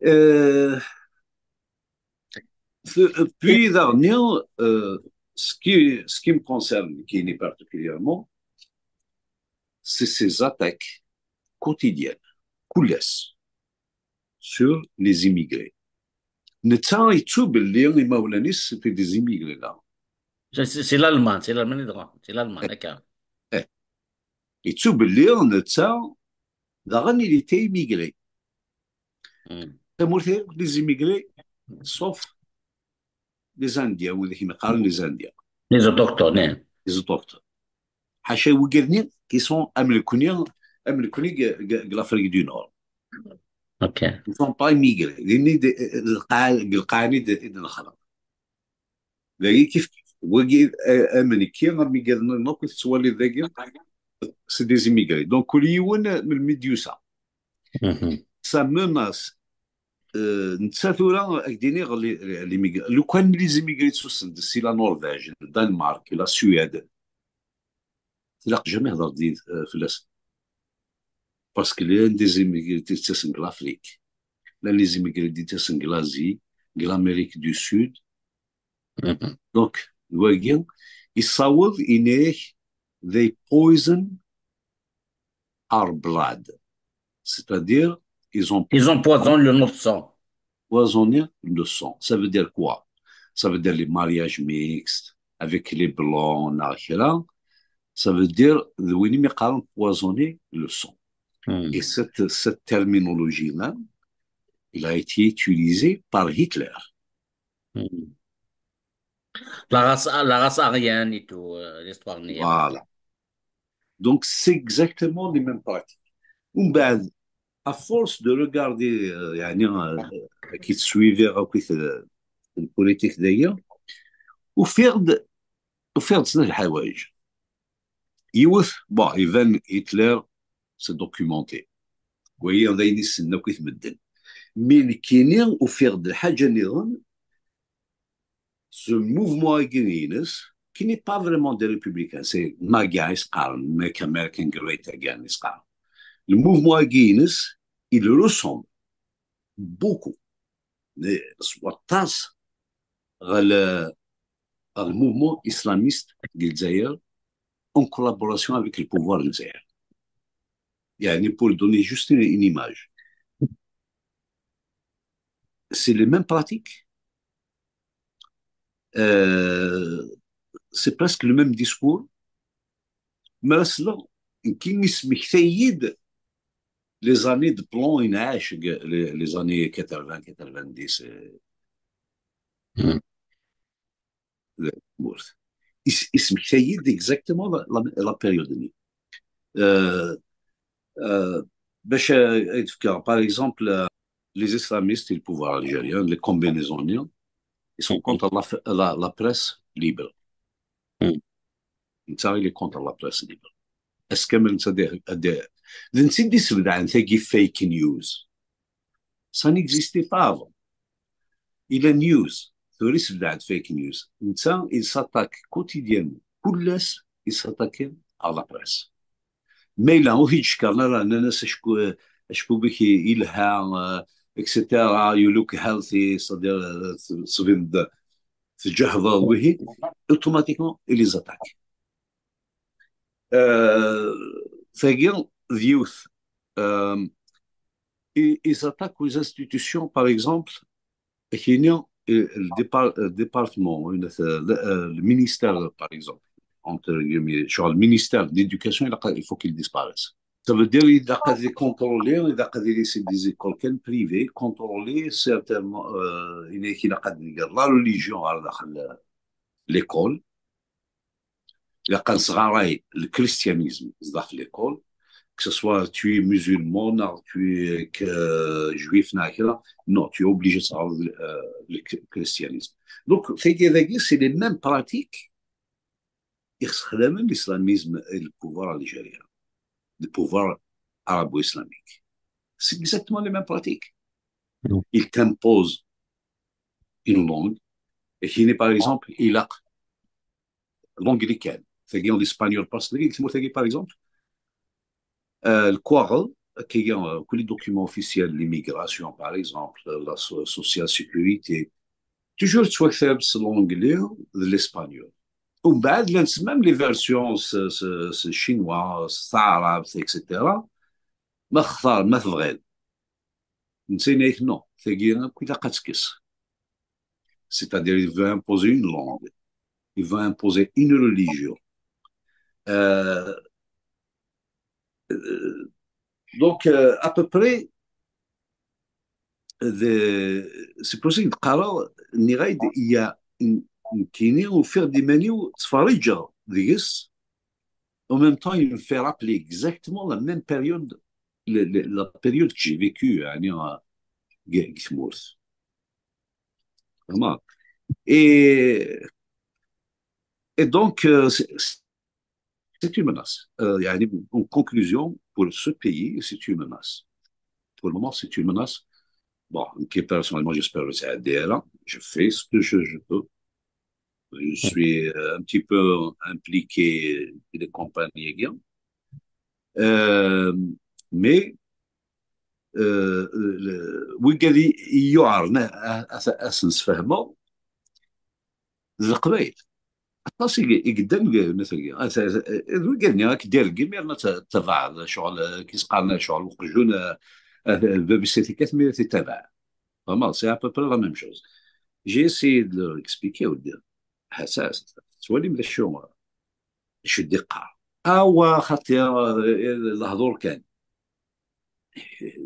Euh, puis, dernier, euh, ce qui, ce qui me concerne, qui est particulièrement, c'est ces attaques quotidiennes, كل ass, sur les immigrés. Netta yettu belli imawlan-is c'était des immigrés là. C'est l'Allemagne, c'est l'Allemagne, c'est l'Allemagne, d'accord. Yettu belli netta daɣen il était immigré. Tamurt akk les immigrés, sauf les Indiens, wid i kem-iqqaren les Indiens. Les autochtones, eh. Les autochtones. Ḥaca wigad-nni qui sont am nekni, am nekni deg l'Afrique du Nord. Ok. Ils sont pas immigrés. Deg lqaɛa-nni i d-nexleq. Dagi kif kif. Wagi, am nekni, am wigad-nni akk i tettwaliḍ dagi, c'est des immigrés. Donc, kul yiwen melmi d-yusa. Sa menace, euh, netta tura, ad k-d-iniɣ, les, les immigrés, lukan les immigrés ttwassen-d si la Norvège, le Danemark, la Suède, tilaq jamais hḍer-d, euh, fell-as. Parce que llan des immigrés d-yettasen deg l'Afrique, llan les immigrés d-yettasen deg l'Asie, deg l'Amérique du Sud. Donc, wagi, yessaweḍ, yenna-yak, they poison our blood. C'est-à-dire, ils ont Ils empoisonnent le, notre sang. Empoisonné le sang. Ça veut dire quoi? Ça veut dire les mariages mixtes avec les blancs, neɣ kra. Ça veut dire, d win i mi qqaren empoisonner le sang. Et cette, cette terminologie-là, il a été utilisé par Hitler. La race, la race aryenne et tout, euh, l'histoire néerlandaise. Voilà. Donc, c'est exactement les mêmes pratiques. ومن بعد, à force de regarder, euh, يعني, euh, كي تسويفيغ akk البوليتيك دايا, ufiɣ-d, ufiɣ-d snat الحوايج. Yiwet, bon, iban Hitler, c'est documenté. Wagi d ayen i ssnen akk medden. Mais nekkini ufiɣ-d lḥaǧa nniḍen, ce mouvement-agi-ines, qui n'est pas vraiment des républicains, c'est MAGA i s-qqaren, Make America Great Again i s-qqaren. Le mouvement-agi-ines, il ressemble beaucoup, mais s waṭas, ɣer le, ɣer le mouvement islamiste du Dzaïr, en collaboration avec le pouvoir du Dzaïr. يعني, pour donner juste une, une image. C'est les mêmes pratiques. Euh, c'est presque le même discours. Mais là, c'est là, qui m'explique les années de plan, les, les années quatre-vingts, quatre-vingt-dix, euh, de tmurt. Is-, ismektay-d exactement la, la, la période-nni. Euh, euh, Bac, euh, ad d-fkeɣ, par exemple, euh, les islamistes et le pouvoir algérien, les combinaisons, ils sont contre la, la, la presse libre. Netta, il est contre la presse libre. Est-ce que netta d, d, d netta i d-yesbedɛen tagi fake news? Ça n'existait pas avant. Il a news, tura yesbedɛen fake news. Netta, il s'attaque quotidiennement. Kul ass, il s'attaque à la presse. Ma yella ur t-id-cekkren ara, nnan-as acku, acku bik yelha, euh, et cetera, you look healthy, c'est-à-dire, euh, tettbineḍ tǧehdeḍ, wihi, automatiquement, il les attaque. Euh, tagi, d yiwet. Euh, ils, ils attaquent aux institutions, par exemple, kini, euh, le départ, le département, euh, le, euh, le ministère, par exemple, entre guillemets, genre le ministère de l'éducation, il a, il faut qu'il disparaisse. Ça veut dire, il a qu'à les contrôler, il a qu'à les laisser des écoles, quel privé, contrôler certainement, euh, il a, il a qu'à dire la religion, à l'école, il a qu'à se le christianisme, c'est-à-dire l'école, que ce soit tu es musulman, ou tu es que, euh, juif, non, tu es obligé de savoir, euh, le christianisme. Donc, c'est les mêmes pratiques, ils se même l'islamisme et le pouvoir algérien, le pouvoir arabo-islamique. C'est exactement les mêmes pratiques. Ils t'imposent une langue, et qui n'est, par exemple, il a l'anglicane. C'est-à-dire l'espagnol, parce que, par exemple, euh, le Quaggle, qui est, euh, que les documents officiels, l'immigration, par exemple, la so-, social sécurité, toujours tu acceptes l'anglais, l'espagnol. Ou bien, même les versions, c'est, c'est, c'est chinois, c'est arabe, et cetera. Mais c'est vrai. Non, c'est-à-dire, il veut imposer une langue, il veut imposer une religion. Euh, euh, donc, euh, à peu près, c'est possible de dire, il y a une, une kini ou faire des menus, en même temps, il me fait rappeler exactement la même période, la période que j'ai vécue, hein, à Guy-, Guy-, Vraiment. Et, et donc, euh, c'est, c'est une menace. Euh, يعني, en conclusion, pour ce pays, c'est une menace. Pour le moment, c'est une menace. Bon, qui personnellement, j'espère que c'est adhérent. Je fais ce que je, je peux. Je suis, euh, un petit peu impliqué dans les campagnes. Euh, mais, euh, le, wigad i, i yuɛren a, a, a, a sen-sfehmeɣ, d Leqbayel. Aṭas i, i yeddan deg, deg, a, a, a, d wigad-nni ad k-d-irgem yerna t-, tabaɛeḍ, ccɣel, eh, ki s-qqaren ccɣel uqjun, eh, eh, bab-is ad t-ikkat mi ad t-ittabaɛ. Vraiment, c'est à peu près la même chose. J'ai essayé de leur expliquer, ou de dire, ha, ça, ça, tettwalim d acu, acu d-iqqar. Awa, xaṭi, eh, lehdur kan. Eh,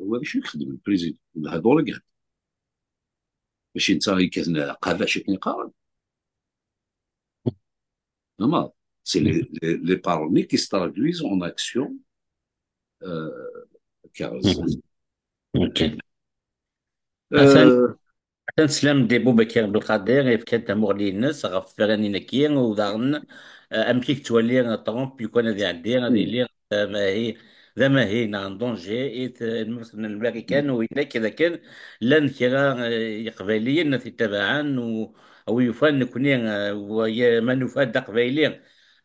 wa d acu yexdem le président? Lehdur kan. Mačči netta yekkaten aqabac akken yeqqaren. Non, c'est les, les, les paroles qui se traduisent en action, euh, car... Ok. Atan, euh, atan teslam-d i Boubacar Belkadi, yefka-d tamuɣli-ines ɣef tefranin-agi, u daɣen, eh, amek i yettwali Trump, yukan ad iɛeddi, ad yili d amahi, d amahi neɣ un danger i t-, lmut n Lmarikan, u yenna-k dakken llan kra, eh, Iqbayliyen ad t-ittabaɛen, u, u yufan nekni, eh, wa-, ya-, ma nufa-d d Aqbayli,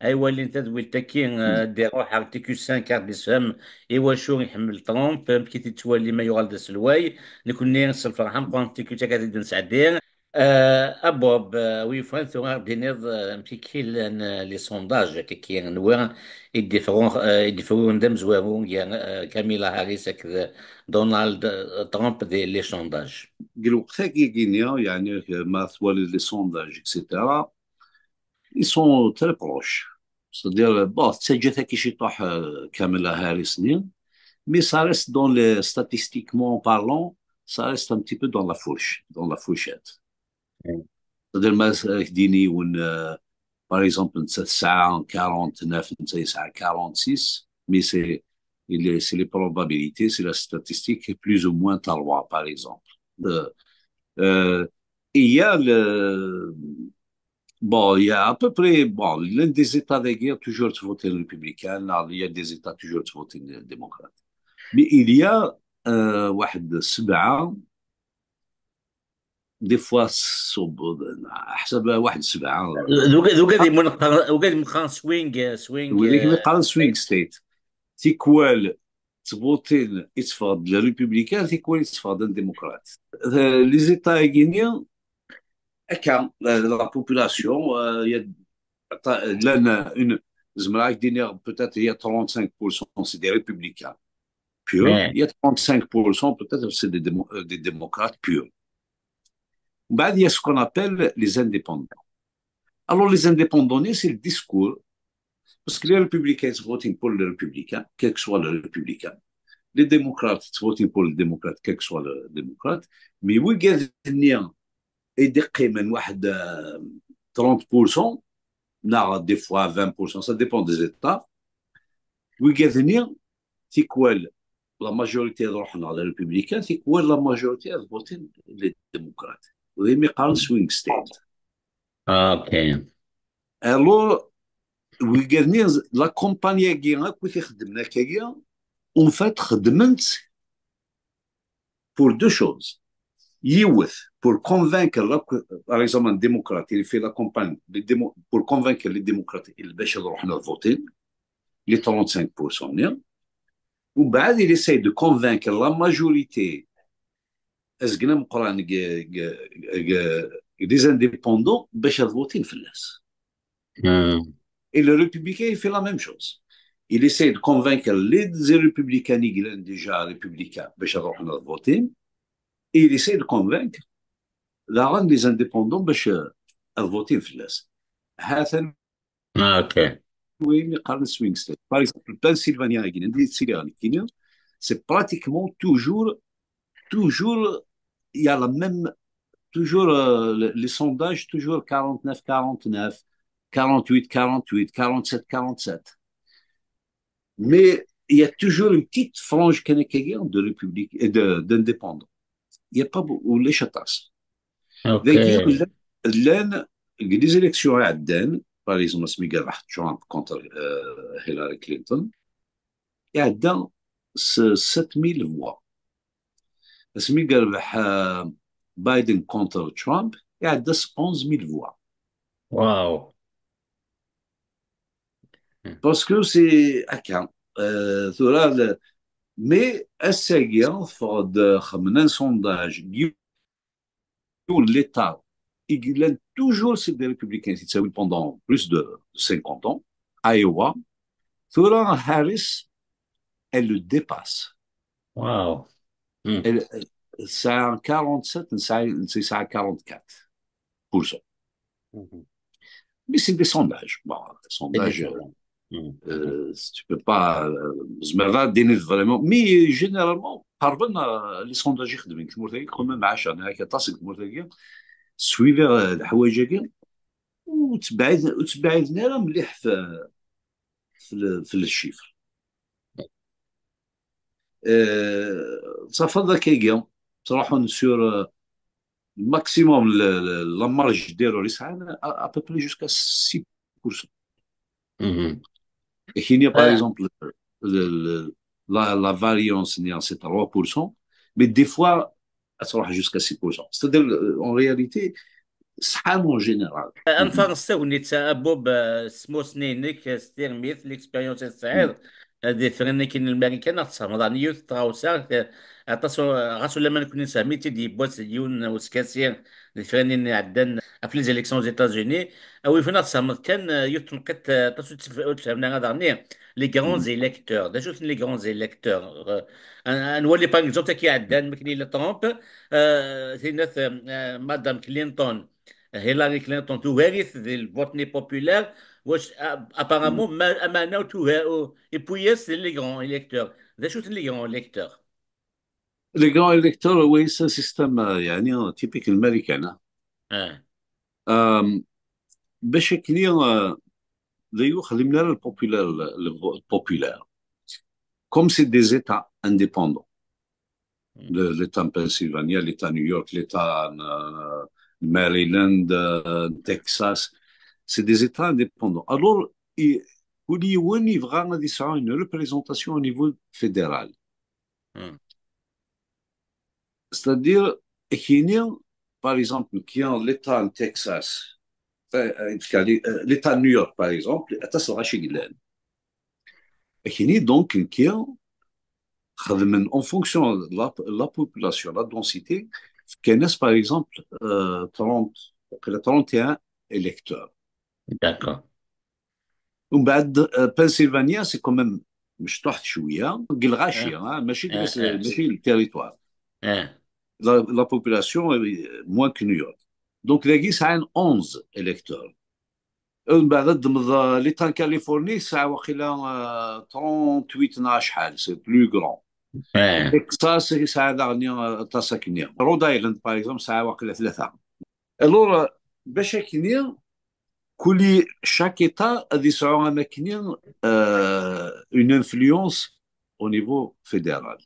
ay walin tadwilt-agi, eh, ad d-iruḥ ar T Q cinq, ad d-isfhem i wacu iḥemmel Trump, amek i t-ittwali ma yuɣal d aselway. Nekni s lferḥ ameqqran T Q cinq ad t-id-nesɛeddi. Eh, a Bob, eh, wi yufan tura ad d-tiniḍ, eh, amek i k-llan, eh, les sondages, akka ki nwiɣ i d-ifrun, eh, i d-ifrun d amezwaru gar, eh, Kamala Harris akked Donald, eh, Trump di les sondages. Deg lweqt-agi, yeɛni, ma twaliḍ les sondages, et cetera, ils sont très proches. C'est-à-dire, bon, tettaǧǧa-t akka ciṭuḥ, euh, Kamala Harris-nni, mais ça reste dans les, statistiquement parlant, ça reste un petit peu dans la fourche, dans la fourchette. C'est-à-dire, ma s-, ak-d-ini yiwen, euh, par exemple, netta tesɛa quarante-neuf, netta yesɛa quarante-six, mais c'est, Il est, c'est les probabilités, c'est la statistique, plus ou moins trois, par exemple. Euh, euh, il y a le, bon, il y a à peu près, bon, l'un des États de guerre, toujours voté républicain, là, il y a des États toujours voté démocrate. Mais il y a, euh, واحد سبعة, des fois, صوب-, حسب واحد سبعة. دوك دوك هذه منقر وقال مخان swing swing ويلي كما يقال swing state. Tikwal تفوتين يتفرض للريبوبليكان، tikwal يتفرض الديمقراط. آه، les États هكا، la population، آه، يد-، لان une، زعما راك ديني peut-être هي trente-cinq pour cent c'est des républicains purs, il y a trente-cinq pour cent peut-être c'est des démo-, euh, des démocrates purs. ومن بعد il y a ce qu'on appelle les indépendants. Alors les indépendants, c'est le discours. Parce que les républicains, ils votent pour les républicains, quel que soit le républicain. Les démocrates, ils votent pour les démocrates, quel que soit le démocrate. Mais ويقعد هنا يدقي من واحد, euh, trente pour cent, non, des fois vingt pour cent, ça dépend des États. ويقعد هنا, tikwal la majorité تروح على les républicains, tikwal la majorité votent les démocrates. وهي ما يقال swing state. اوكي. Alors, ويقال la campagne-agi, akk i xeddmen akkagi, en fait, xeddmen pour deux choses. Yiwet, pour convaincre, la, par exemple, un démocrate, il fait la campagne, les démo-, pour convaincre les démocrates, il باش يروحوا voter, les trente-cinq pour cent, hein. ومن بعد, il essaye de convaincre la majorité, azgen ameqqran, des indépendants, باش ad votin fell-as. Et le républicain, il fait la même chose. Il essaye de convaincre les républicains, i yellan déjà républicains, باش ad ruḥen ad votin. Et il essaye de convaincre les indépendants باش ad votin fell-as. هذا اوكي. وين يقارن swing state. Par exemple, Pennsylvania, c'est pratiquement toujours, toujours, il y a la même, toujours, euh, les sondages, toujours quarante-neuf quarante-neuf, quarante-huit quarante-huit, quarante-sept quarante-sept. Mais il y a toujours une petite frange كان هكايا de république et de, d'indépendants. Il y a pas beaucoup, ولاش aṭas. داكي اوكي. لان les élections عدان, par exemple, اسمي قال راح ترامب contre, euh, Hillary Clinton, عدا sept mille voix. اسمي قال راح, euh, Biden contre Trump, عدا onze mille voix. واو. Parce que c'est هكا, euh, ثورة, mais ass-agi, fɣed xemnan sondage, l'État, il y a toujours c'est des républicains, c'est pendant plus de cinquante ans, Iowa, ثورة Harris, elle le dépasse. واو. Elle, c'est un quarante-sept, c'est un quarante-quatre pour cent. Mais c'est des sondages. Bon, les sondages, euh, tu peux pas, euh, زعما vraiment. Mais généralement, par exemple, euh, les sondages يخدمين في المرتقى, quand même, عشرة, أنا هكا طاسك في المرتقى, suivre, euh, الحوايج هكا, وتبعد, وتبعدنا راه مليح في, في, ال- في الشيفر. آه، صافا ذاك يجي, تروحون sur, euh, maximum, la marge d'erreur, c'est à, à peu près jusqu'à six pour cent. Et qu'il y a, par exemple, le, le, la, la variance, c'est trois pour cent, mais des fois, elle sera jusqu'à six pour cent. C'est-à-dire, euh, en réalité, c'est en général. Enfin, c'est une étude, Bob, euh, smos-nnek, euh, s tirmit, l'expérience, ad ifren akken Lmarikan ad ɣ-tessehmeḍ ɛni yiwet n tɣawsa, aṭas, ɣas ulamma nekkni neshem-itt-id yiwwas d yiwen uskasi deg tefranin iɛeddan ɣef les élections aux États-Unis, awi-fen ad ɣ-tessehmeḍ kan, eh, yiwet n tneqqiṭ, eh, aṭas ur tt-, ur tt-fehhmen ara daɣen, les grands électeurs. D acu-ten les grands électeurs? Eh, ad, ad nwali, par exemple, akken iɛeddan, mi akken yella Trump, eh, tinna, eh, Madame Clinton, Hillary Clinton tugar-it di lvot-nni populaire, wac, a-, apparemment, ma-, ameɛna ur tugar, ur, et puis, c'est les grands électeurs. D acu-ten les grands électeurs? Les grands électeurs, oui, c'est un système, euh, يعني, typique américain, hein. Euh, باش كني, euh, d'ailleurs, خلينا le populaire, le, le vote populaire. comme c'est des États indépendants. De l'État de Pennsylvanie, l'État de New York, l'État de Maryland, euh, Texas. C'est des États indépendants. Alors, i- kul yiwen yebɣa ad yesɛu une représentation au niveau fédéral. C'est-à-dire, akini, par exemple, nekki l'État de Texas, euh, euh, l'État de New York, par exemple, aṭas lɣaci i yellan. Akini, donc, nekki, xedmen en fonction de la, la population, la densité, fkan-as, par exemple, euh, trente, trente et un électeurs. D'accord. ومن بعد, euh, Pennsylvanie, c'est quand même مشطوحة شوية, deg lɣaci, hein, ماشي, ماشي le territoire. La, la population est moins que New York. Donc, dagi sɛan onze électeurs. ومن بعد, ad d-temmdeḍ, euh, l'État de Californie, sɛa waqila, euh, trente-huit neɣ acḥal, c'est plus grand. Texas, sɛa daɣen, euh, aṭas akkenni. Rhode Island, par exemple, sɛa waqila tlata. Alors, euh, bac akkenni, kuli, chaque État ad yesɛu am akkenni, euh, une influence au niveau fédéral.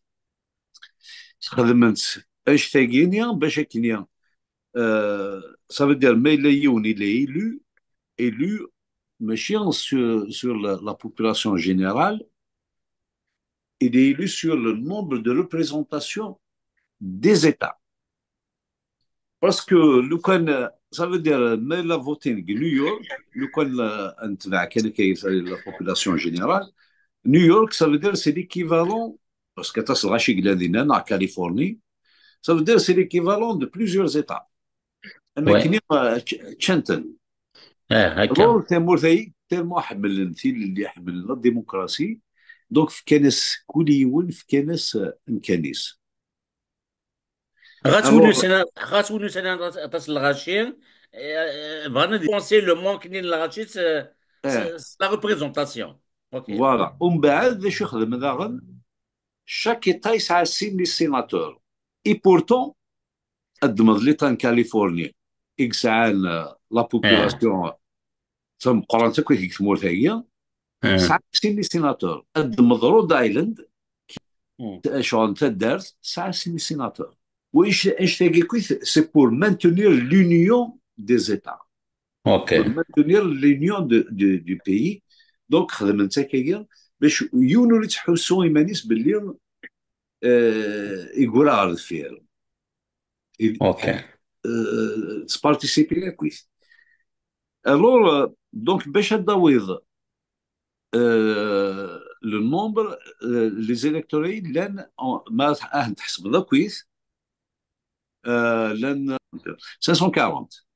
Xedmen-tt annect-agi-ni bac akkenni, euh, ça veut dire, ma yella yiwen yella élu, élu, mačči sur, sur la, la population générale, il est élu sur le nombre de représentations des États. Parce que lukan, ça veut dire, ma yella voté deg New York, lukan, euh, ad netbeɛ kan akka la population générale, New York, ça veut dire, c'est l'équivalent, parce que aṭas lɣaci i yellan dinna, neɣ Californie, ça veut dire, c'est l'équivalent de plusieurs États. Am akken, euh, č-, ččan-ten. Alors, tamurt-agi, tellement ḥemmlen tilelli, ḥemmlen la démocratie, donc fkan-as, kul yiwen fkan-as, euh, amkan-is. Ɣas win yusan, ɣas win yusan aṭas n lɣaci, euh, bɣan ad dépenser le moins-nni n lɣaci, c'est, c'est, c'est la représentation. Ok. Voilà. Umbeɛd, d acu i xedmen daɣen? Chaque État yesɛa sin n sénateurs. Et pourtant, ad d-temmdeḍ l'État n Californie, i yesɛan, euh, la population, euh, tameqqrant akk deg tmurt-agi, sɛan sin n sénateurs. Ad d-temmdeḍ Rhode Island, ccɣel n taddart, sɛa sin n sénateurs. Wa anect-agi akk, c'est pour maintenir l'union des États. Pour maintenir l'union de, de, du pays. Donc, xedmen-tt akkagi, bac yiwen ur yettḥussu iman-is belli, euh, yeggura ɣer deffir. Euh, tettparticipi akkit. Alors, euh, donc, bac ad d-tawiḍ, euh, le nombre, euh, les électeurs i yellan, en, ma ad tḥesbeḍ akkit, euh, llan cinq cent quarante.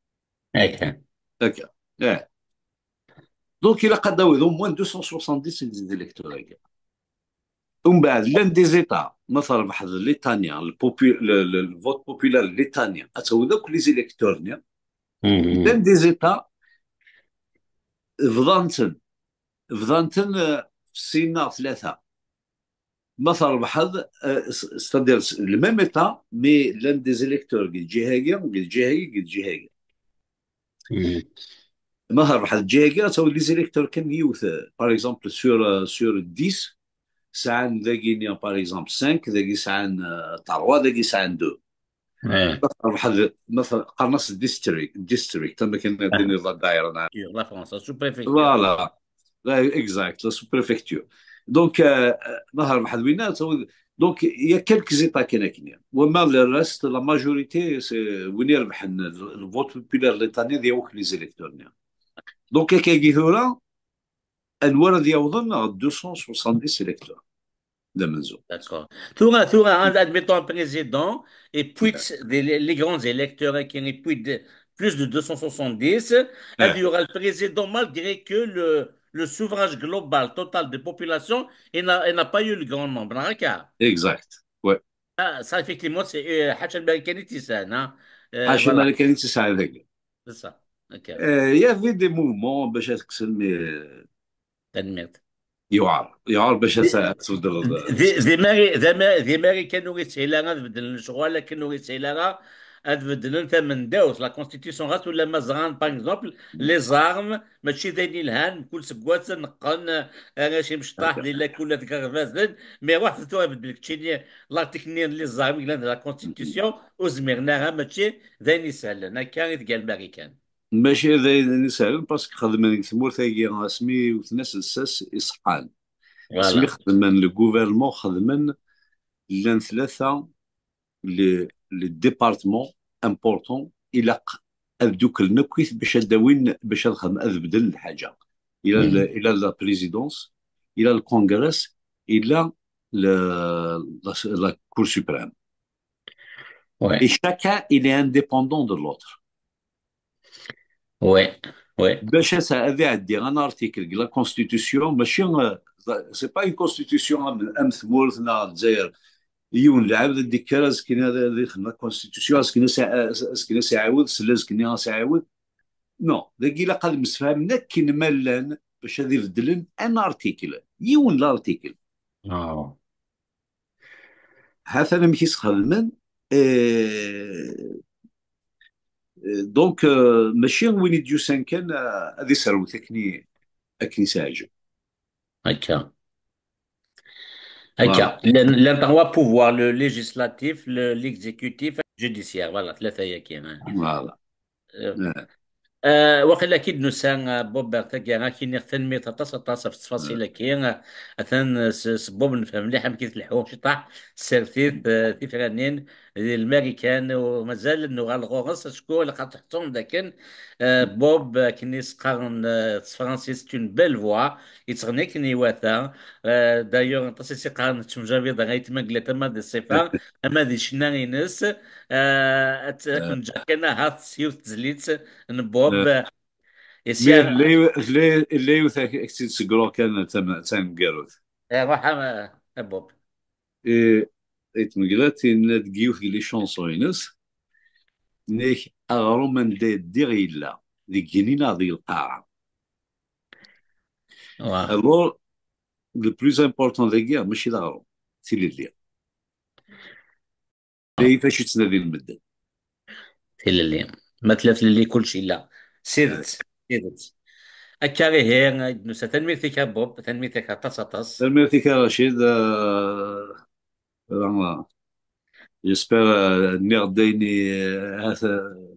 Akka. Akka. Eh. Donc, ilaq ad d-tawiḍ au moins deux cent soixante-dix des électeurs. Umbeɛd, llan des États, ma trebḥeḍ l'État-nni, le popu-, le, le, le vote populaire l'État-nni, ad tawiḍ akk les électeurs-nni. Llan des États, bḍan-ten, bḍan-ten, euh, sin neɣ tlata. Ma trebḥeḍ, euh, c'est-à-dire le même État, mais llan des électeurs deg lǧiha-agi, deg lǧiha-agi, deg lǧiha-agi. Ma trebḥeḍ lǧiha-agi, ad tawiḍ les électeurs kan yiwet, euh, par exemple, sur, euh, sur dix, sɛan dagi-nni, par exemple, cinq, dagi sɛan, euh, trois, dagi sɛan deux. Ma trebḥeḍ, ma tre-, qqaren-as district, district, am akken ad d-tiniḍ la daïra. La France, la sous-préfecture. Voilà. Exact, la sous-préfecture. Donc, euh, euh, ma trebḥeḍ winna, ad tawiḍ, donc, il y a quelques États kan akkenni. Wama le reste, la majorité, c'est win irebḥen, le, le vote populaire l'État-nni, d yakk les électeurs-nni. Donc, akkagi tura, anwa ara d-yawḍen ɣer deux cent soixante-dix électeurs d amenzu. D'accord. Tura, tura, un, admettons un président, et puis des, les, les grands électeurs, hein, qui, et puis de, plus de deux cent soixante-dix, il y aura le président malgré que le, le suffrage global total de population, il n'a, il n'a pas eu le grand nombre, hein, car... Exact. Ouais. Ah, ça, effectivement, c'est, euh, حاشا الملكانية تسعة, hein. Euh, حاشا الملكانية تسعة. C'est ça. Ok. Euh, il y avait des mouvements, mais, euh, Tanemmirt. يعار يعار باش تبدل. Des, des, des Américains ur yeshil ara ad beddlen lecɣal, akken ur yeshil ara ad beddlen tamendawt, la constitution, ɣas ulamma ẓran, par exemple, les armes mačči d ayen yelhan, mkul seggas neqqen arrac imecṭaḥ di lakul deg iɣerbazen, mais ruḥet tura beddel keččini l'article-nni n les armes yellan di la constitution, ur zmiren ara, mačči d ayen isehlen, akka i tga Lmarikan. Mačči d ayen isehlen, parce que xedmen deg tmurt-agi asmi wten aselses iṣeḥḥan. Asmi xedmen le gouvernement, xedmen, llan tlata le, le département important, ilaq ad dduklen akkit bac ad d-awin, bac ad xedmen, ad beddlen lḥaǧa. Ila le, ila la présidence, ila le congrès, ila le, la, la Cour suprême. Et chacun, il est indépendant de l'autre. Oui, oui. Bac ad, ad iɛeddi un article deg la constitution, mačči, euh, c'est pas une constitution am, am tmurt neɣ Lezzayer. Yiwen lɛebd ad d-ikker azekka ad, ad ixdem la constitution, azekka ad s-, azekka ad s-iɛiwed, sel azekka ad s-iɛiwed. Non, dagi ilaq ad msefhamen akken ma llan bac ad ibeddlen un article, yiwen l'article. Ah. Ha-t-an amek i s-xedmen. Eh, eh, donc, euh, mačči win i d-yusan kan, euh, ad iserwet akken i, akken i s-iɛǧeb. Akka. Akka. Voilà. Llan, llan trois pouvoirs, le législatif, le, l'exécutif, le judiciaire. Voilà, tlata-yagi, hein. Voilà. Eh, eh, waqila ki d-nusa, eh, Bob, ar taggara, ad k-iniɣ tanemmirt aṭas, aṭas ɣef ttfaṣil-agi. Eh, atan, eh, s, s Bob nefhem mliḥ amek i tleḥḥu ciṭaḥ tsertit, eh, tifranin di Lmarikan, u mazal nuɣal ɣur-s, acku ilaq ad teḥṣum dakken, eh, Bob, akken i s-qqaren, eh, s tefransist, c'est une belle voix, yettɣenni akken iwata. Eh, d'ailleurs, aṭas i s-iqqaren, nettemjabiḍ ara yetmagla ama di ṣṣifa, ama di ccna-ines. Eh, ad, ad ken-ǧǧeɣ kan ahat s yiwet tezlit n Bob. Eh, eh, mais la, la, la yiwet ak-, ak-tt-id-segreɣ kan d tam-, d taneggarut. Eh, ruḥ a, a Bob. Eh, i tmegla, yenna-d deg yiwet n les chansons-ines, nnek aɣrum anda ddiɣ yella, deg igenni neɣ deg lqaɛa. Alors, le plus important dagi, mačči d aɣrum, tilelli. D ayen fac i ttnadin medden. Tilelli. Ma tella tlelli, kullec yella. S tidet, s tidet. Akka ihi, i d-nusa. Tanemmirt-ik a Bob, tanemmirt-ik aṭas, aṭas. Tanemmirt-ik a Racid. Euh, vraiment, j'espère, euh, nniɣ-d ayen i, euh, at-, euh,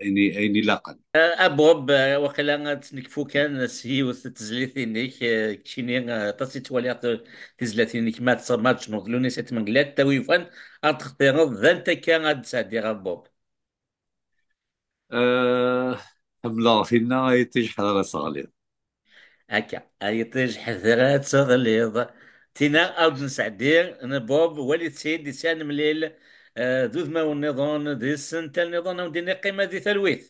ayen i, ayen ilaqen. Euh, a Bob, euh, waqila ad tt-nekfu kan s yiwet n tezlit-inek, euh, keččini, euh, aṭas i ttwaliɣ t-, tizlatin-inek, ma tt-, ma tecnuḍ Luni Sat Menglat, tawi yufan ad textireḍ d anta akka ad d-sɛeddiɣ a Bob. Euh, ḥemmleɣ tinna ay iṭij ḥder ad teɣliḍ. Akka, ay iṭij ḥder ad teɣliḍ. Tinna ad nesɛeddi n Bob, walit-tt-id, i s-, ad nemlil, eh, d udmawen nniḍen, d isental nniḍen, ad wen-d-iniɣ qqimet di talwit.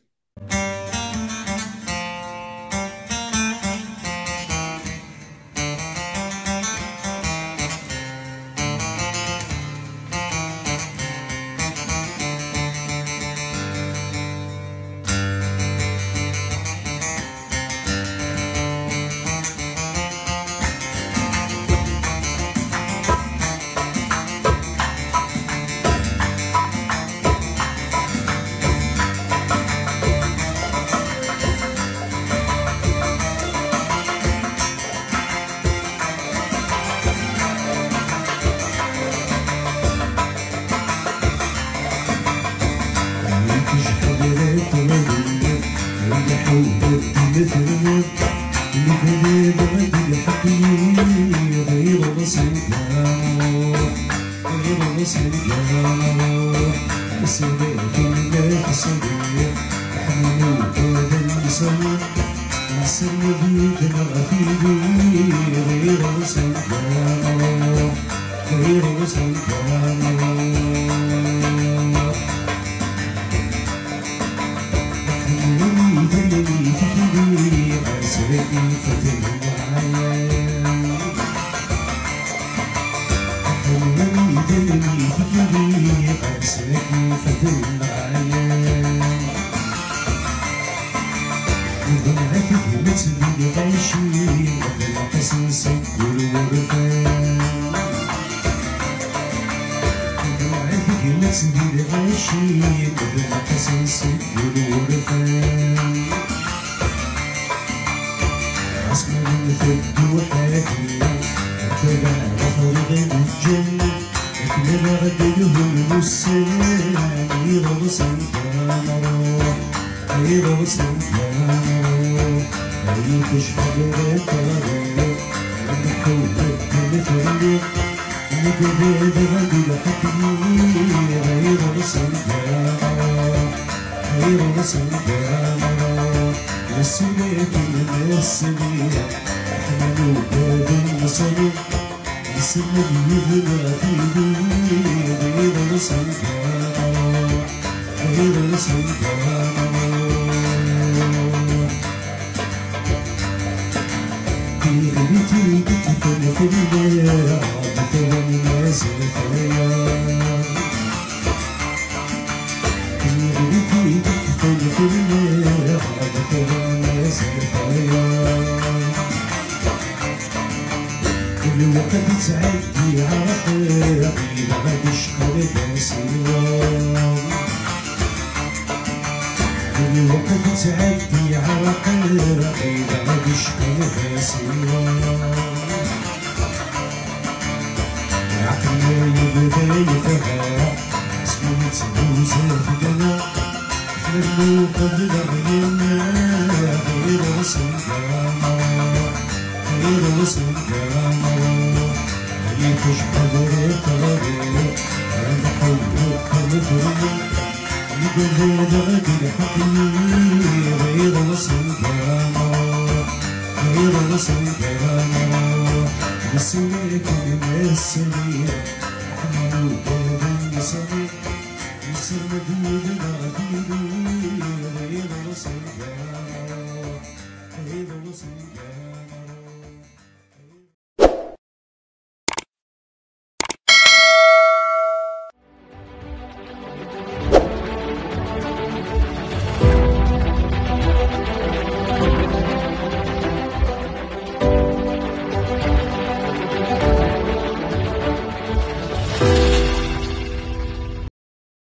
Sselam, iḍelsen d amru, iḍelsen d amru, ay tecbeḥ d ṭṭrad, nḥuwel d nefrni, negded ɣer lḥeqni, iḍelsen d amru, iḍelsen d amru, neslek, nesli, ḥna nugad, neṣli. Isem yid-neɣ tili, iḍelsen d amru, iḍelsen d amru. Tiɣmit i d-teṭṭfen fell-aɣ, d tawannast fell-aɣ. Tiɣmit i d-teṭṭfen fell-aɣ, d tawannast fell-aɣ. Lweqt yettɛeddi ɛerqi, ilaq ad icqel d asiweḍ. Lweqt yettɛeddi ɛerqi, ilaq ad icqel d asiweḍ. Ɛqel yebda yefɣar, syin yetthuza fell-aneɣ. Nernu qebleɣ yemma, iḍelsen d amru, iḍelsen d amru, ay tecbeḥ d ṭṭrad, nḥuwel d nefrni, negded ɣer lḥeqni, iḍelsen d amru, iḍelsen d amru, neslek, nesli, ḥna nugad, neṣli. Yesselmed yid-neɣ Yillu.